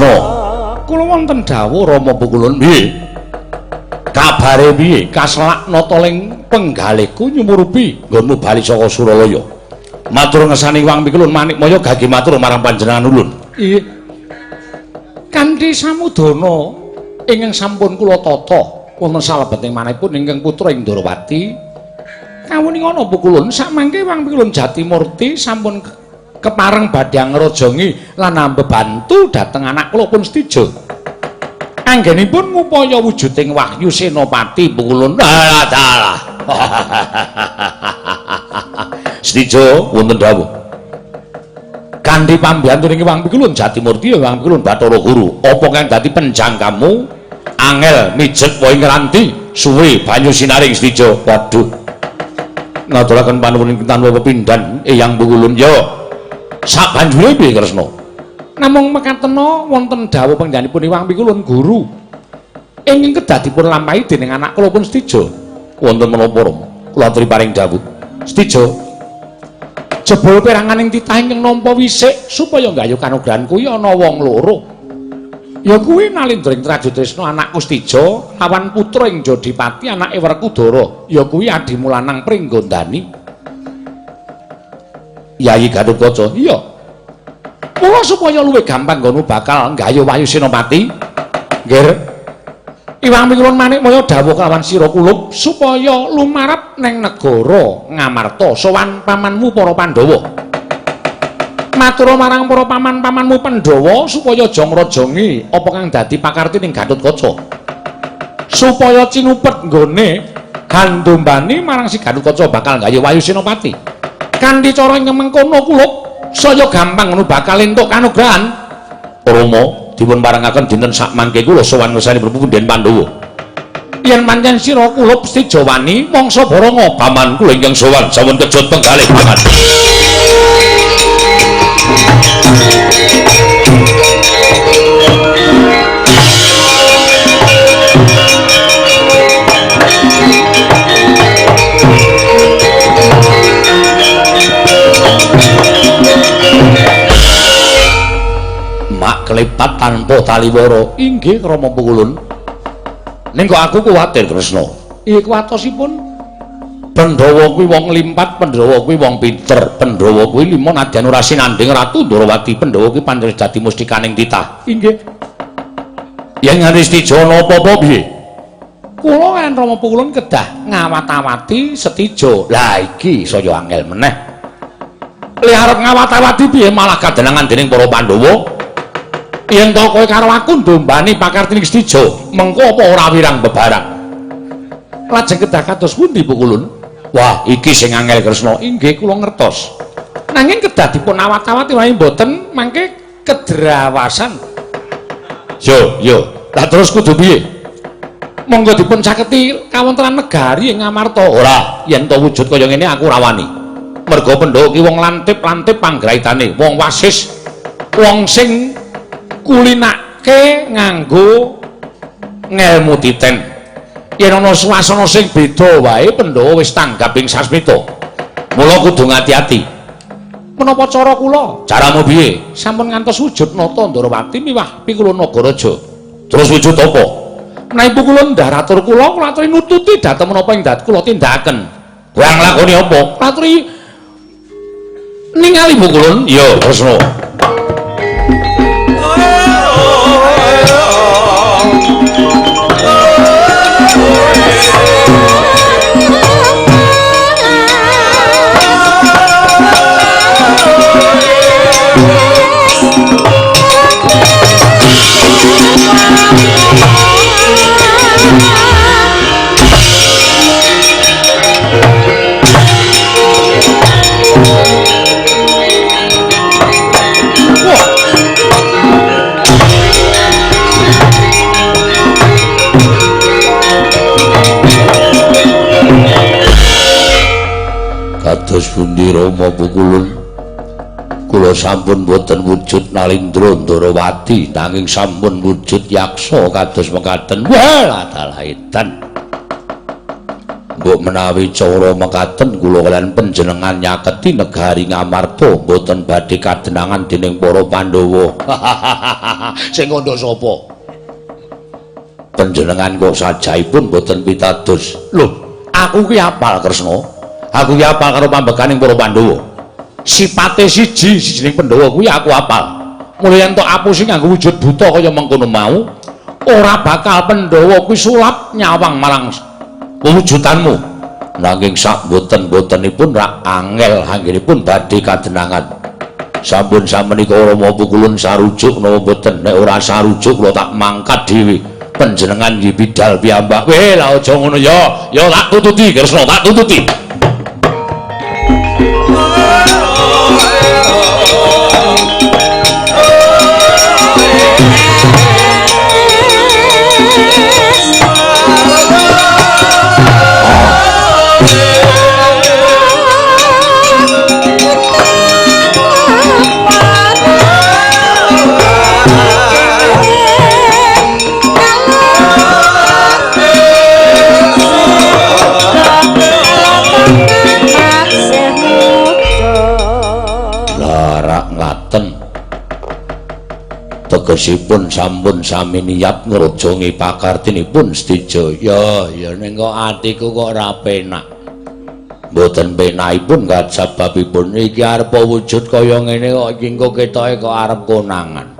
A: Kresna. Kula wonten dawuh Rama Pukulun. Piye? Kabare piye? Kaselak nata ling penggalihku nyumurupi nggonmu bali saka Suralaya. Matur ngersani Wang Pikulun Manikmaya gage matur marang panjenengan ulun. Iya. Kanthi samudana ingkang sampun kula tata wonten salebeting manahipun ingkang putra ing Ndorowati kawuning ana Pukulun samangke Wang Pikulun Jatimurti sampun kepareng badhe ngrajangi lan ambebantu dhateng anak kula pun Setija. Anggenipun ngupaya wujuding wahyu senopati Pukulun. Dalah dalah. Setija wonten dawuh. Kanthi pambiyantuning Wang Pikulun Jatimurti Wang Pikulun Bathara Guru, apa kang dadi penjangkamu angel mijet wae ngranti suwe banyu sinaring Setija. Waduh. Ngaturaken panuwun tanpa pepindhan Eyang Pukulun. Ya. Sabanjure piye Kresna? Namung mekatena wonten dawuh panggenipun Wang Pikulun Guru ingkang kedah dipun lampahi dening anak kula pun Setija. Wonten menapa Rama? Kula aturi paring dawuh. Setija, jebul peranganing titah ingkang nampa wisik supaya nggayuh kanugrahan kuwi ana wong loro. Ya kuwi Nalindra ing Trajutrisna anakku Setija lawan putra ing Jodipati anake Werkudara. Ya kuwi adimu lanang Pringgondani. Yayi Gatotkaca. Iya. Mula supaya luwih gampang nggonmu bakal nggayuh wahyu senopati. Nggih. Iwang Pikulun Manikmaya dawuh kelawan sira kulup supaya lumarep neng negara Ngamarta sowan pamanmu para Pandhawa. Matur marang para paman-pamanmu Pandhawa supaya aja ngrajangi apa kang dadi pakarti ning Gatotkaca. Supaya cinupet nggone gandombani marang si Gatotkaca bakal nggayuh wahyu senopati. Kanthi cara ingkang mengkono kulup saya gampang ngono bakal entuk kanugrahan. Rama dipun parengaken dinten sakmangke kula sowan ngersanipun punden Pandhawa. Yen pancen sira kulup Setija wani mangsa baranga paman kula ingkang sowan sampun kejut penggalih paman. Mak klepat tanpa taliwara. Inggih Rama Pukulun. Ning kok aku kuwatir Kresna. Iya kuwatosipun Pandhawa kuwi wong limpat, Pandhawa kuwi wong pinter, Pandhawa kuwi lima nadyan ora sinandhing Ratu Ndorowati, Pandhawa kuwi pancen dadi mustikaning titah. Inggih. Yen nganti Setija ana apa-apa piye? Kula kan Rama Pukulun kedah ngawat-awati Setija. Lah iki saya angel meneh. Le arep ngawat-awati piye malah kadenangan dening para Pandhawa. Yen to kowe karo aku ndombani pakartine Setija, mengko apa ora wirang bebarang. Lajeng kedah kados pundi Pukulun? Wah, iki sing angel Kresna. Inggih kula ngertos. Nanging kedah dipun awat-awati wae mboten mangke kedrawasan. Yo, yo. Lah terus kudu piye? Monggo dipun saketi kawontenan negari ing Ngamarta. Ora, yen to wujud kaya ngene aku ora wani. Merga Pandhawa ki wong lantip-lantip panggraitane, wong wasis, wong sing kulinake nganggo ngelmu titen. Yen ana swasana sing beda wae Pandhawa wis tanggap ing sasmita. Mula kudu ngati-ati. Menapa cara kula? Caramu piye? Sampun ngantos wujud nata Ndorowati miwah Pikulun Nagaraja. Terus wujud apa? Menawi Pukulun ndaratur kula, kula aturi nututi dhateng menapa ing dat kula tindakaken. Kowe nglakoni apa? Kula aturi ningali Pukulun. Ya, Kresna. Kados pundi Rama Pukulun? Kula sampun boten wujud Nalindra Ndorowati nanging sampun wujud yaksa kados mekaten. Wah, dalah edan. Mbok menawi cara mekaten kula kaliyan panjenengan nyaketi negari Ngamarta mboten badhe kadenangan dening para Pandhawa. Sing kandha sapa? Panjenengan kok sajaipun mboten pitados. Lho, aku ki apal Kresna. Aku ki apal karo pambekaning para Pandhawa. Sipate siji sijining Pandhawa kuwi aku apal. Mula yen tok apusi nganggo wujud buta kaya mengkono mau, ora bakal Pandhawa kuwi sulap nyawang marang wujudanmu. Nanging sak boten-botenipun rak angel anggenipun badhe kadenangan. Sampun samenika Rama pukulun sarujuk napa boten? Nek ora sarujuk kula tak mangkat dhewe. Panjenengan nggih bidal piyambak. Weh, lah aja ngono ya. Ya tak tututi Kresna, tak tututi. Tegesipun sampun sami niat ngrajangi pakartinipun Setija. Ya ning kok atiku kok ora penak. Mboten penakipun kajababipun iki arep wujud kaya ngene kok iki engko ketoke kok arep konangan.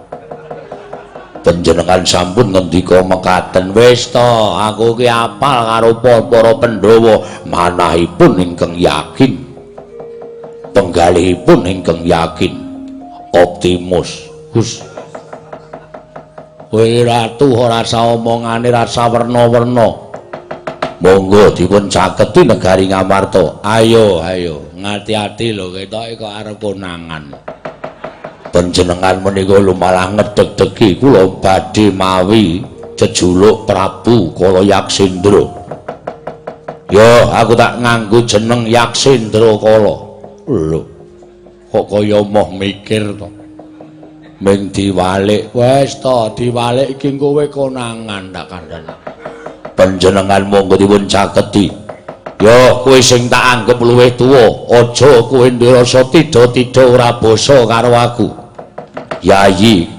A: Panjenengan sampun ngendika mekaten, wis to aku ki apal karo para Pandhawa, manahipun ingkang yakin. Penggalihipun ingkang yakin. Optimus. Gus. Kowe ratu ora rasa omongane rasa werna-werna. Monggo dipun caketi negari Ngamarta. Ayo, ayo, ngati-ati lho ketoke kok arep konangan. Panjenengan menika lho malah ngedeg-degi kula badhe mawi jejuluk Prabu Kala Yaksendra. Yo, aku tak nganggo jeneng Yaksendra Kala. Lho, kok kaya moh mikir to. Ming diwalik, wis to diwalik iki kowe konangan tak kandhani. Panjenengan monggo dipun caketi. Yo kowe sing tak anggep luwih tuwa, aja kowe ndirasa tida-tida ora basa karo aku. Yayi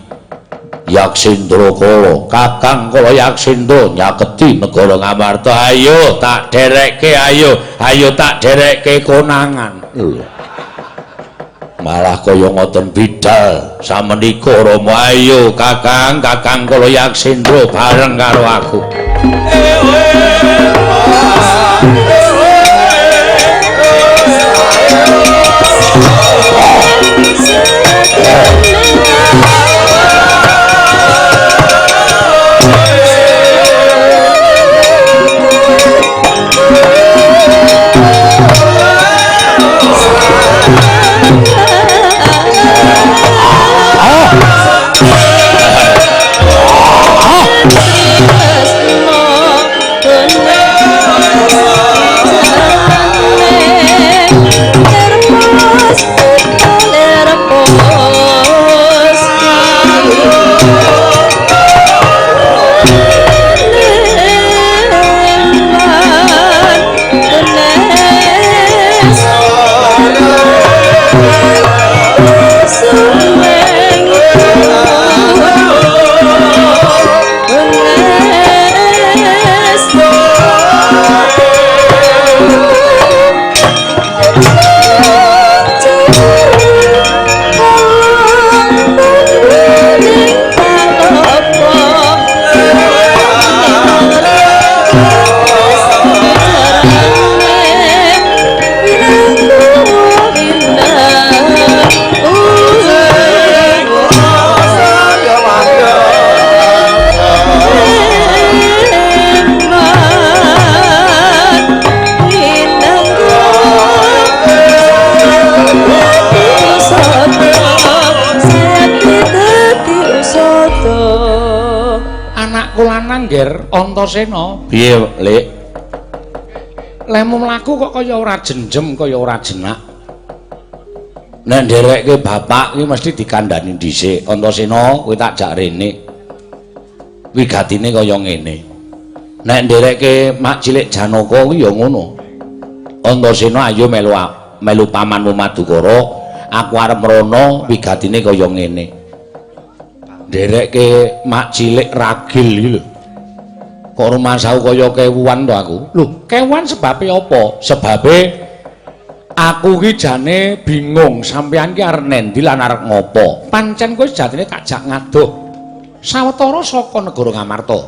A: Yaksendra Kala, Kakang Kala Yaksendra nyaketi negara Ngamarta. Ayo tak derekke, ayo, ayo tak derekke konangan. Lho. Malah kaya ngoten bidal samenika Rama. Ayo Kakang, Kakang Kala Yaksendra bareng karo aku. Ger Antasena, piye Lek? Lemu mlaku kok kaya ora jenjem, kaya ora jenak. Nek nderekke bapak iki mesti dikandhani dhisik. Antasena, kowe tak jak rene. Wigatine kaya ngene. Nek nderekke mak cilik Janaka kuwi ya ngono. Antasena ayo melu melu pamanmu Madukara, aku arep mrono wigatine kaya ngene. Nderekke mak cilik ragil iki lho. Kok rumasaku kaya kewuan to aku? Lho, kewuan sebabe apa? Sebabe aku ki jane bingung sampeyan ki arep nendi lan arep ngopo. Pancen kowe sejatine tak jak ngadoh sawetara saka negara Ngamarta.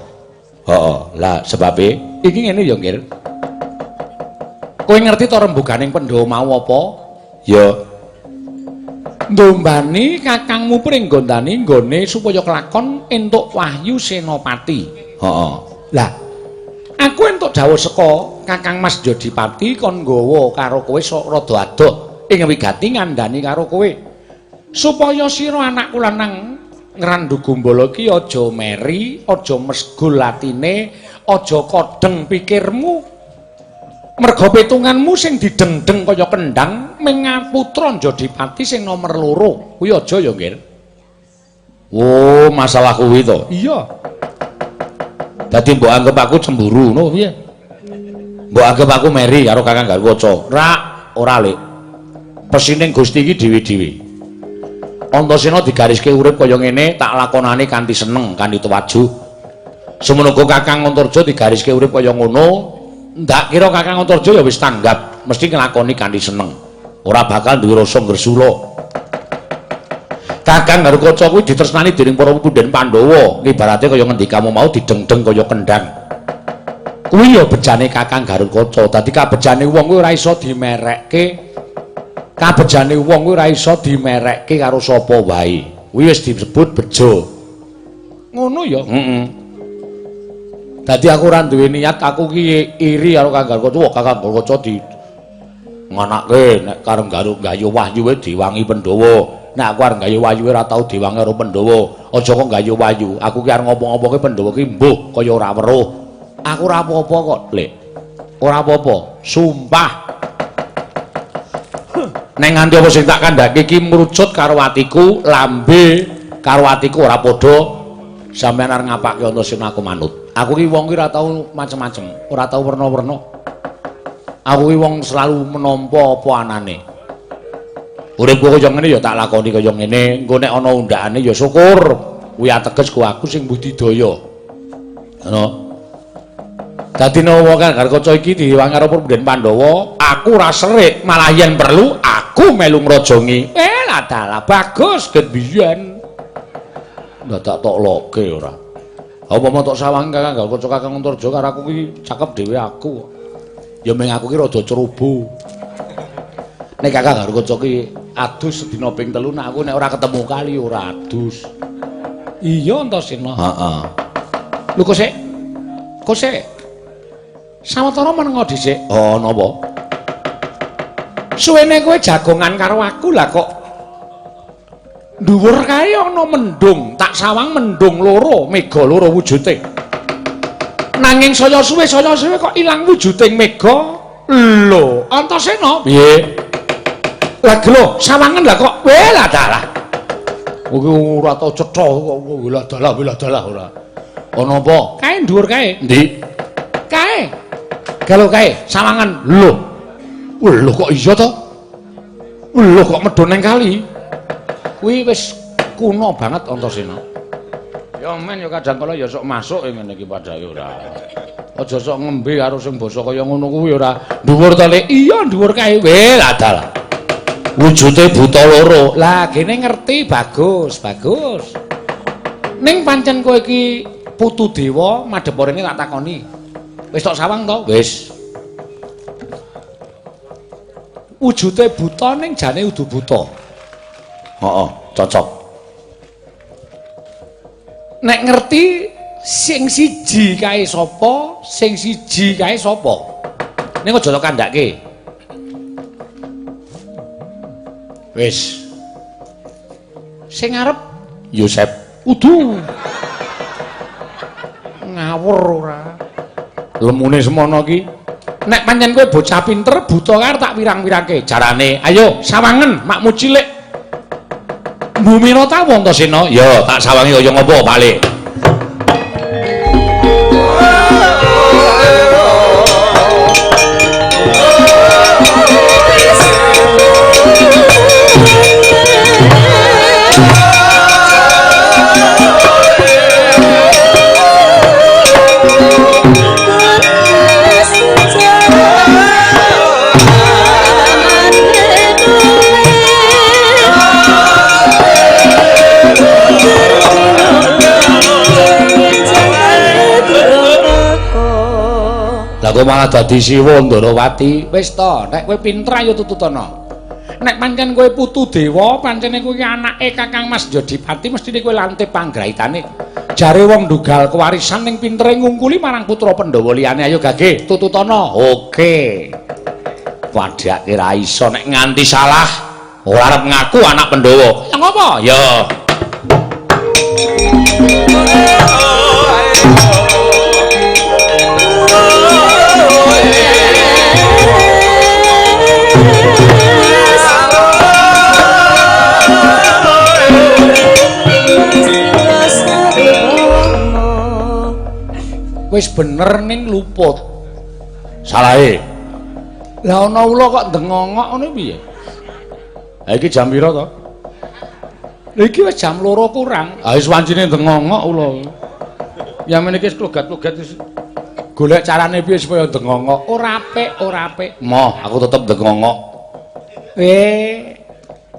A: Heeh, lah sebabe iki ngene ya, Nggir. Kowe ngerti to rembuganing Pandhawa mau apa? Ya. Ndombani kakangmu Pringgondani nggone supaya kelakon entuk wahyu senopati. Heeh. Lah, aku entuk dawuh saka Kakang Mas Jodipati kon nggawa karo kowe sok rada adoh ing wigati ngandani karo kowe. Supaya sira anakku lanang Ngrandu Gumbala iki aja meri, aja mesgul atine, aja kodheng pikirmu. Merga pitunganmu sing didengdeng kaya kendhang mengaputra Jodipati sing nomer 2. Kuwi aja ya, Nggir. Oh, masalah kuwi to. Iya. Dadi mbok anggap aku cemburu ngono piye? Mbok anggap aku meri karo Kakang Garwaca. Rak, ora, Lik. Pesining Gusti iki dhewe-dhewe. Antasena digariske urip kaya ngene tak lakonane kanthi seneng, kanthi tuwajuh. Semono uga Kakang Antarja digariske urip kaya ngono, ndak kira Kakang Antarja ya wis tanggap, mesti nglakoni kanthi seneng. Ora bakal duwe rasa ngresula. Kakang Garukaca kuwi ditresnani dening para punden Pandhawa, ibarate kaya ngendikamu mau didengdeng kaya kendhang. Kuwi ya bejane Kakang Garukaca. Dadi kabejane wong kuwi ora iso dimerekke. Kabejane wong kuwi ora iso dimerekke karo sapa wae. Kuwi wis disebut bejo. Ngono ya? Heeh. Dadi aku ora duwe niat aku ki iri karo Kakang Garukaca. Wah, Kakang Garukaca di nganake nek karep gayu wahyu diwangi Pandhawa. Nek aku arep gawe wahyu ora tau diwangi karo Pandhawa. Aja kok gawe wahyu. Aku ki arep ngopo-ngopoke Pandhawa ki mbuh kaya ora weruh. Aku ora apa-apa kok, Lek. Ora apa-apa. Sumpah. Nek nganti apa sing tak kandhake iki mrucut karo atiku, lambe karo atiku ora padha. Sampeyan arep ngapake Antasena aku manut. Aku ki wong ki ora tau macem-macem, ora tau werna-werna. Aku ki wong selalu menampa apa anane. Uripku kaya ngene ya tak lakoni kaya ngene, engko nek ana undakane ya syukur. Kuwi ateges ku aku sing budidaya. Ngono. Dadi nawa Kang Garukaca iki diwangi karo Punden Pandhawa, aku ora serik, malah yen perlu aku melu ngrajangi. Lah dalah bagus ket biyen. Dadak tok loke ora. Apa mau tok sawangi Kakang Garukaca Kakang Antarja karo aku ki cakep dhewe aku. Ya meng aku ki rada cerubu. Nek Kakang Garukaca ki adus sedina ping 3, nek aku nek ora ketemu kali ora adus. Iya Antasena. Heeh. Lho kok sik? Kok sik? Sawetara menengo dhisik. Oh, napa? Suwene kowe jagongan karo aku lah kok dhuwur kae ana mendung, tak sawang mendung loro, mega loro wujute. Nanging saya suwe kok ilang wujuding mega. Lho, Antasena piye? Lah lho, sawangan lah kok. Weh lah dalah. Kuwi ora tau cetha kok lah dalah lah dalah ora. Ana apa? Kae dhuwur kae. Endi? Kae. Galo kae, sawangan. Lho. Lho kok iya to? Lho kok medhun nang kali? Kuwi wis kuno banget Antasena. Ya men ya kadang kala ya sok masuk ngene iki padahal ora. Aja sok ngembe karo sing basa kaya ngono kuwi ora. Dhuwur to, Lek? Iya, dhuwur kae. Weh lah dalah. Wujude buta loro. Lah gene ngerti bagus, bagus. Ning pancen kowe iki putu dewa madhep rene tak takoni. Wis tok sawang to? Wis. Wujude buta ning jane udu buta. Heeh, cocok. Nek ngerti sing siji kae sapa, sing siji kae sapa. Ning aja tok kandhake. Wis. Sing arep Yosep. Udu. Ngawur ora. Lemune semono iki. Nek pancen kowe bocah pinter, buta kae tak wirang-wirangke. Jarane, ayo sawangen makmu cilik. Bumira ta Antasena? Ya, tak sawangi kaya ngopo, Pak Le. kok malah dadi Siwa Ndarawati. Wis to, nek kowe pinter ayo tututana. Nek pancen kowe putu dewa, pancene kowe iki anake Kakang Mas Jodipati, mestine kowe lantip panggraitane. Jare wong ndugal kewarisan ning pintere ngungkuli marang putra Pandhawa liyane. Ayo gage tututana. Oke. Padhake ra iso nek nganti salah ora arep ngaku anak Pandhawa. Ya ngopo? Ya. Wis bener ning luput. Salahe. Lah ana ula kok ndengongok ngono piye? Ha iki jam pira to? Lha iki wis jam 2 kurang. Ha wis wancine ndengongok ula. Ya meniki wis klogat-klogat wis golek carane piye supaya ndengongok. Ora apik, ora apik. Moh, aku tetep ndengongok.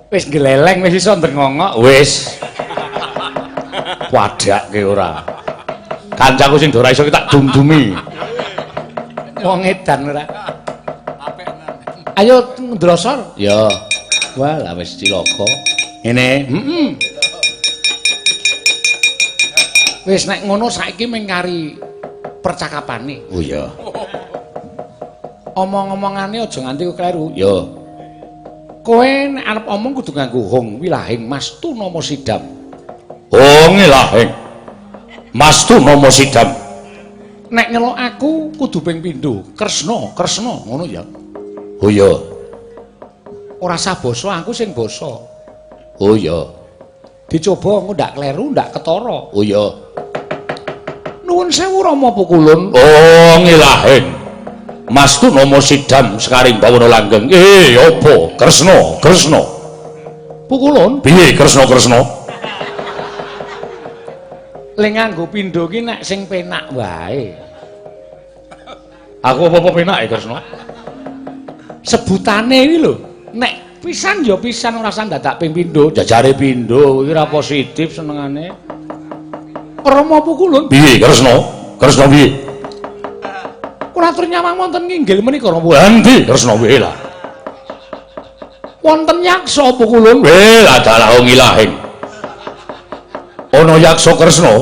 A: Wis gleleng wis iso ndengongok. Wis. Padhake ora. Kancaku sing ora iso tak dum-dumi. Wong edan ora. Ayo ndrosor. Ya. Wah, lah wis cilaka. Ngene. Heeh. Wis nek ngono saiki mung kari percakapane. Oh iya. Omong-omongane aja nganti kleru. Ya. Kowe nek arep omong kudu nganggo hong wilahing mastu nama sidam. Hong wilahing mastu nama sidam. Nek nyelok aku kudu ping pindho. Kresna, Kresna ngono ya. Oh iya. Ora sah basa aku sing basa. Oh iya. Dicoba engko ndak kleru, ndak ketara. Oh iya. Nuwun sewu Rama Pukulun. Oh ngilahing. Mastu nama sidam sekaring bawana langgeng. Apa? Kresna, Kresna. Pukulun. Piye Kresna, Kresna? Le nganggo pindho ki nek sing penak wae. Aku apa-apa penak ya, Kresna? Sebutane iki lho, nek pisan ya pisan ora usah dadak ping pindho. Jajare pindho iki ora positif senengane. Rama Pukulun. Piye Kresna? Kresna piye? Kula atur nyawang wonten nginggil menika Rama. Endi Kresna piye lah? Wonten yaksa Pukulun. Weh, adalah wong ilahing. Ana yaksa Kresna.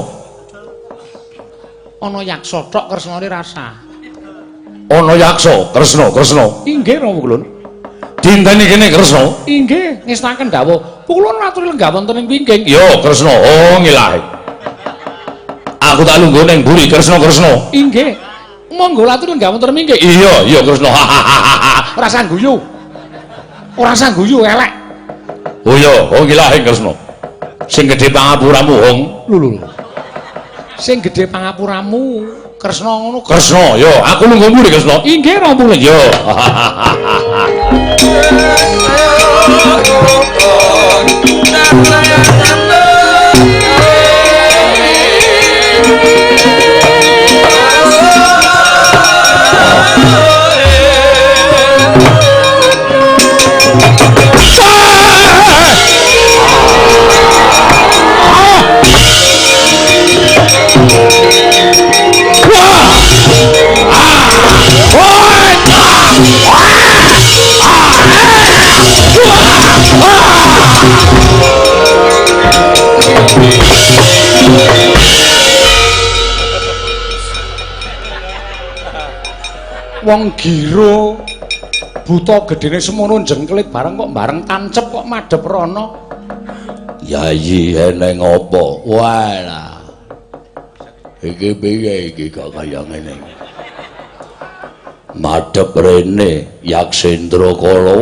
A: Ana yaksa tok Kresnane rasa. Ana yaksa Kresna, Kresna. Inggih Rama Pukulun. Dinteni kene Kresna. Inggih, ngestaken dawuh. Pukulun atur lenggah wonten ing wingking. Ya Kresna, oh ngilahi. Aku tak lungguh ning mburi Kresna, Kresna. Inggih. Monggo atur lenggah wonten wingking. Iya, iya Kresna. Ora usah guyu. Ora usah guyu elek. Oh iya, oh ngilahi Kresna. Sing gedhe pangapuramu, Hong. Lho lho. Sing gedhe pangapuramu, Kresna ngono. Kresna, ya, aku lungguh mburi Kresna. Inggih, Rama. Ya. Wong giro buta gedene semono jengkelit bareng kok bareng tancep kok madhep rono. Yayi eneng apa? Walah. Iki piye iki kok kaya ngene. Madhep rene Yaksendra Kala.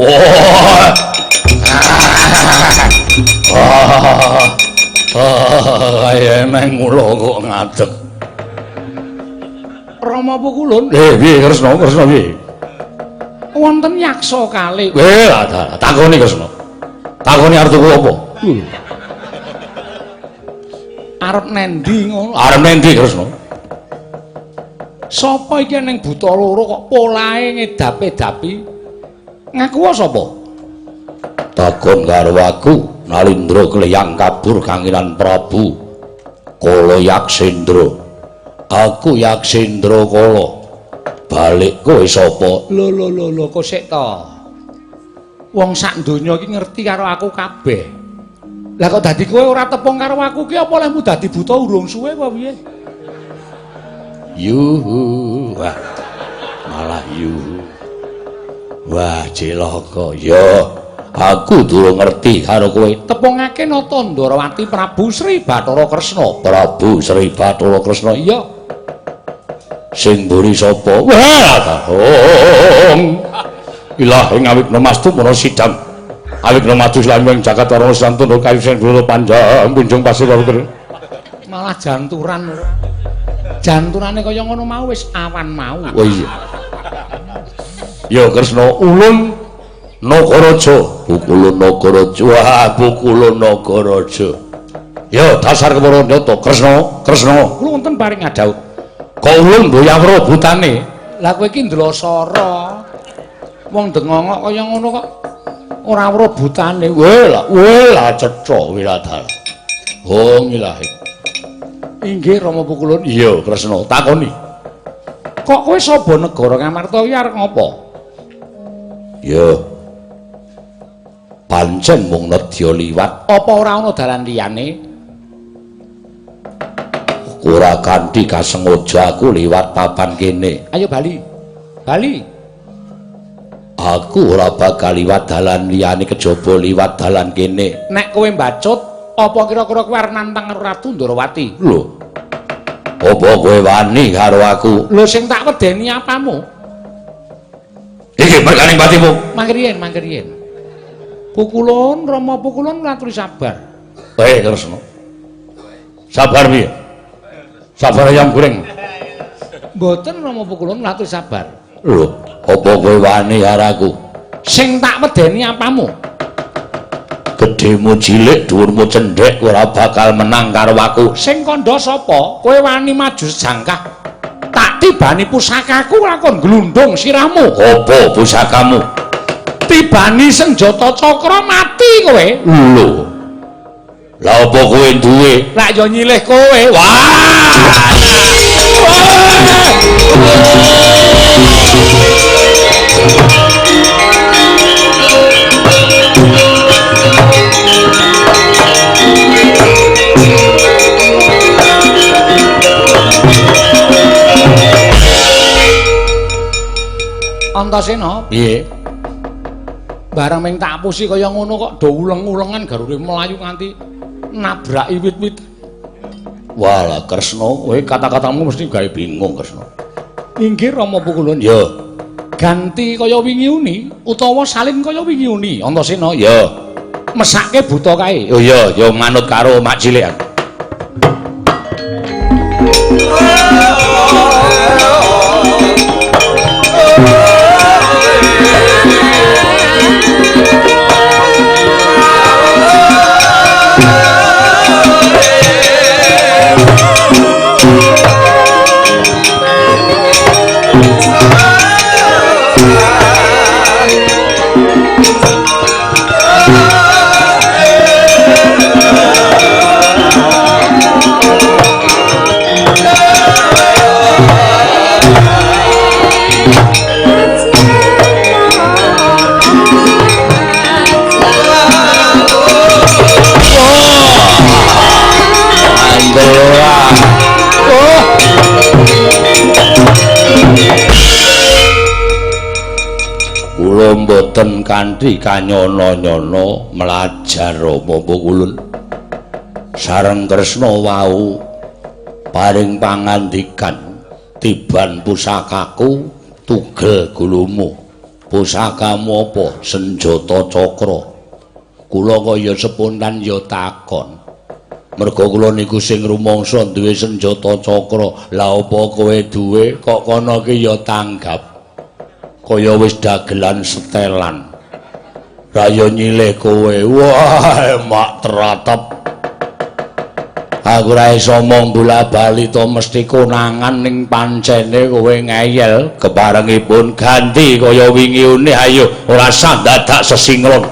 A: Kaya eneng mula kok ngadeg. Rama Pukulun. Piye Kresna? Kresna piye? Wonten yaksa kalih. Lah takoni Kresna. Takoni arep tuku apa? Arep nendi ngono? Arep nendi Kresna? Sapa iki ning buta loro kok polahe ngedapi-dapi? Ngaku sapa? Takon karo aku, Nalindra kleyang kabur kanginan Prabu Kala Yaksendra. Aku Yaksendra Kala. Balik kowe sapa? Lho lho lho lho kok sik to. Wong sak donya iki ngerti karo aku kabeh. Lah kok dadi kowe ora tepung karo aku ki apa lehmu dadi buta urung suwe apa piye? Yuhu. Wah. Malah yuhu. Wah, cilaka. Ya, aku durung ngerti karo kowe. Tepungake Nata Ndorowati Prabu Sri Bathara Kresna. Prabu Sri Bathara Kresna. Iya. Sing mburi sapa? Wah, tahung. Ilahi ngawikna mastu mana sidang. Awikna maju slami ing jagat warana santun kayu sing dhuwur panjang punjung pasir. Malah janturan ora. Janturane kaya ngono mau wis awan mau. Oh iya. Ya Kresna ulun Nagaraja, Pukulun Nagaraja. Wah, Pukulun Nagaraja. Ya dasar kepara nyata Kresna, Kresna. Kula wonten paring ngadhaup. Kok ulun mboyawra butane? Lah kowe iki ndlosoro. Wong dengongok kaya ngono kok ora weruh butane. Weh lah, weh lah cetha wiladal. Oh ilahi. Inggih Rama Pukulun. Iya Kresna, takoni. Kok kowe saba negara Ngamarta iki arep ngopo? Ya. Pancen mung nedya liwat, apa ora ana dalan liyane? Ora kanthi kasengaja aku liwat papan kene. Ayo bali. Bali. Aku ora bakal liwat dalan liyane kejaba liwat dalan kene. Nek kowe mbacut, apa kira-kira kowe arep nantang karo Ratu Ndorowati? Lho. Apa kowe wani karo aku? Lho sing tak wedeni apamu? Iki merganing patimu. Mangkriyen, mangkriyen. Pukulun, Rama Pukulun laturi sabar. Hei, Kresna. Sabar piye? Sabar ayam goreng. Mboten Rama Pukulun laturi sabar. Lho, apa kowe wani karo aku? Sing tak wedeni apamu? Gedhemu cilik, dhuwurmu cendhek, ora bakal menang karo aku. Sing kandha sapa? Kowe wani maju sejangkah. Tak tibani pusakaku lakon glundung sirahmu. Apa pusakamu? Tibani senjata cakra mati kowe. Lho. Lah apa kowe duwe? Lah ya nyilih kowe. Wah. Antasena, piye? Barang ming tak apusi kaya ngono kok do uleng-ulengan garure mlayu nganti nabraki wit-wit. Walah Kresna, kowe kata-katamu mesti gawe bingung Kresna. Inggih Rama Pukulun. Ya. Ganti kaya wingi uni utawa salin kaya wingi uni. Antasena, ya. Mesake buta kae. Oh iya, ya manut karo mak cilik. Kula mboten kanthi kanyono-nyono mlajar Rama Pukulun. Sareng Kresna wau paring pangandikan tiban pusakaku tugel gulumu. Pusakamu apa? Senjata cakra. Kula kaya spontan ya takon. Merga kula niku sing rumangsa duwe senjata cakra. Lah apa kowe duwe? Kok kono ki ya tanggap. Kaya wis dagelan setelan. Raya nyilih kowe. Wah, mak teratep. Aku ora iso omong bola-bali to mesti konangan ning pancene kowe ngeyel. Keparengipun ganti kaya wingi une, ayo ora sah dadak sesingron.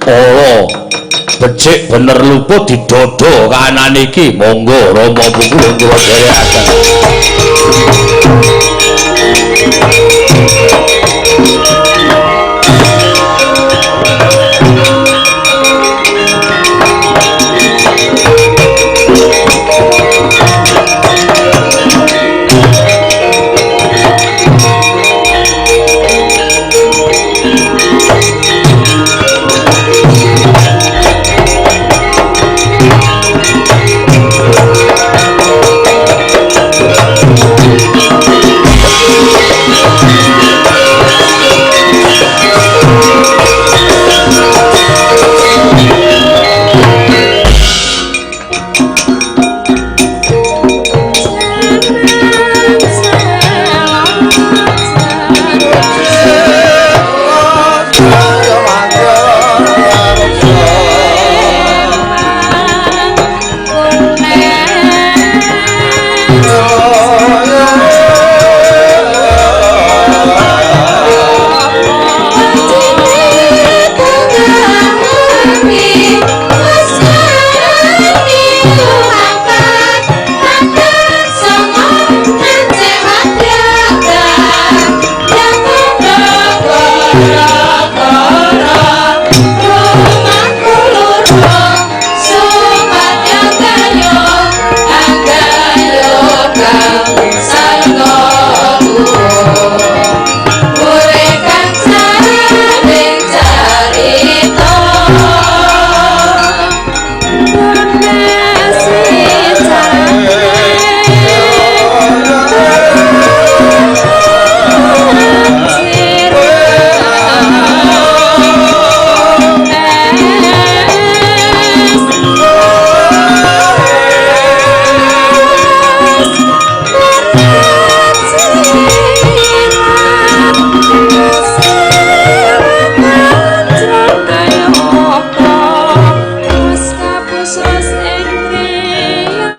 A: Ala becik bener luput didodo kahanan iki. Monggo Rama Pukulun kula dherekaken.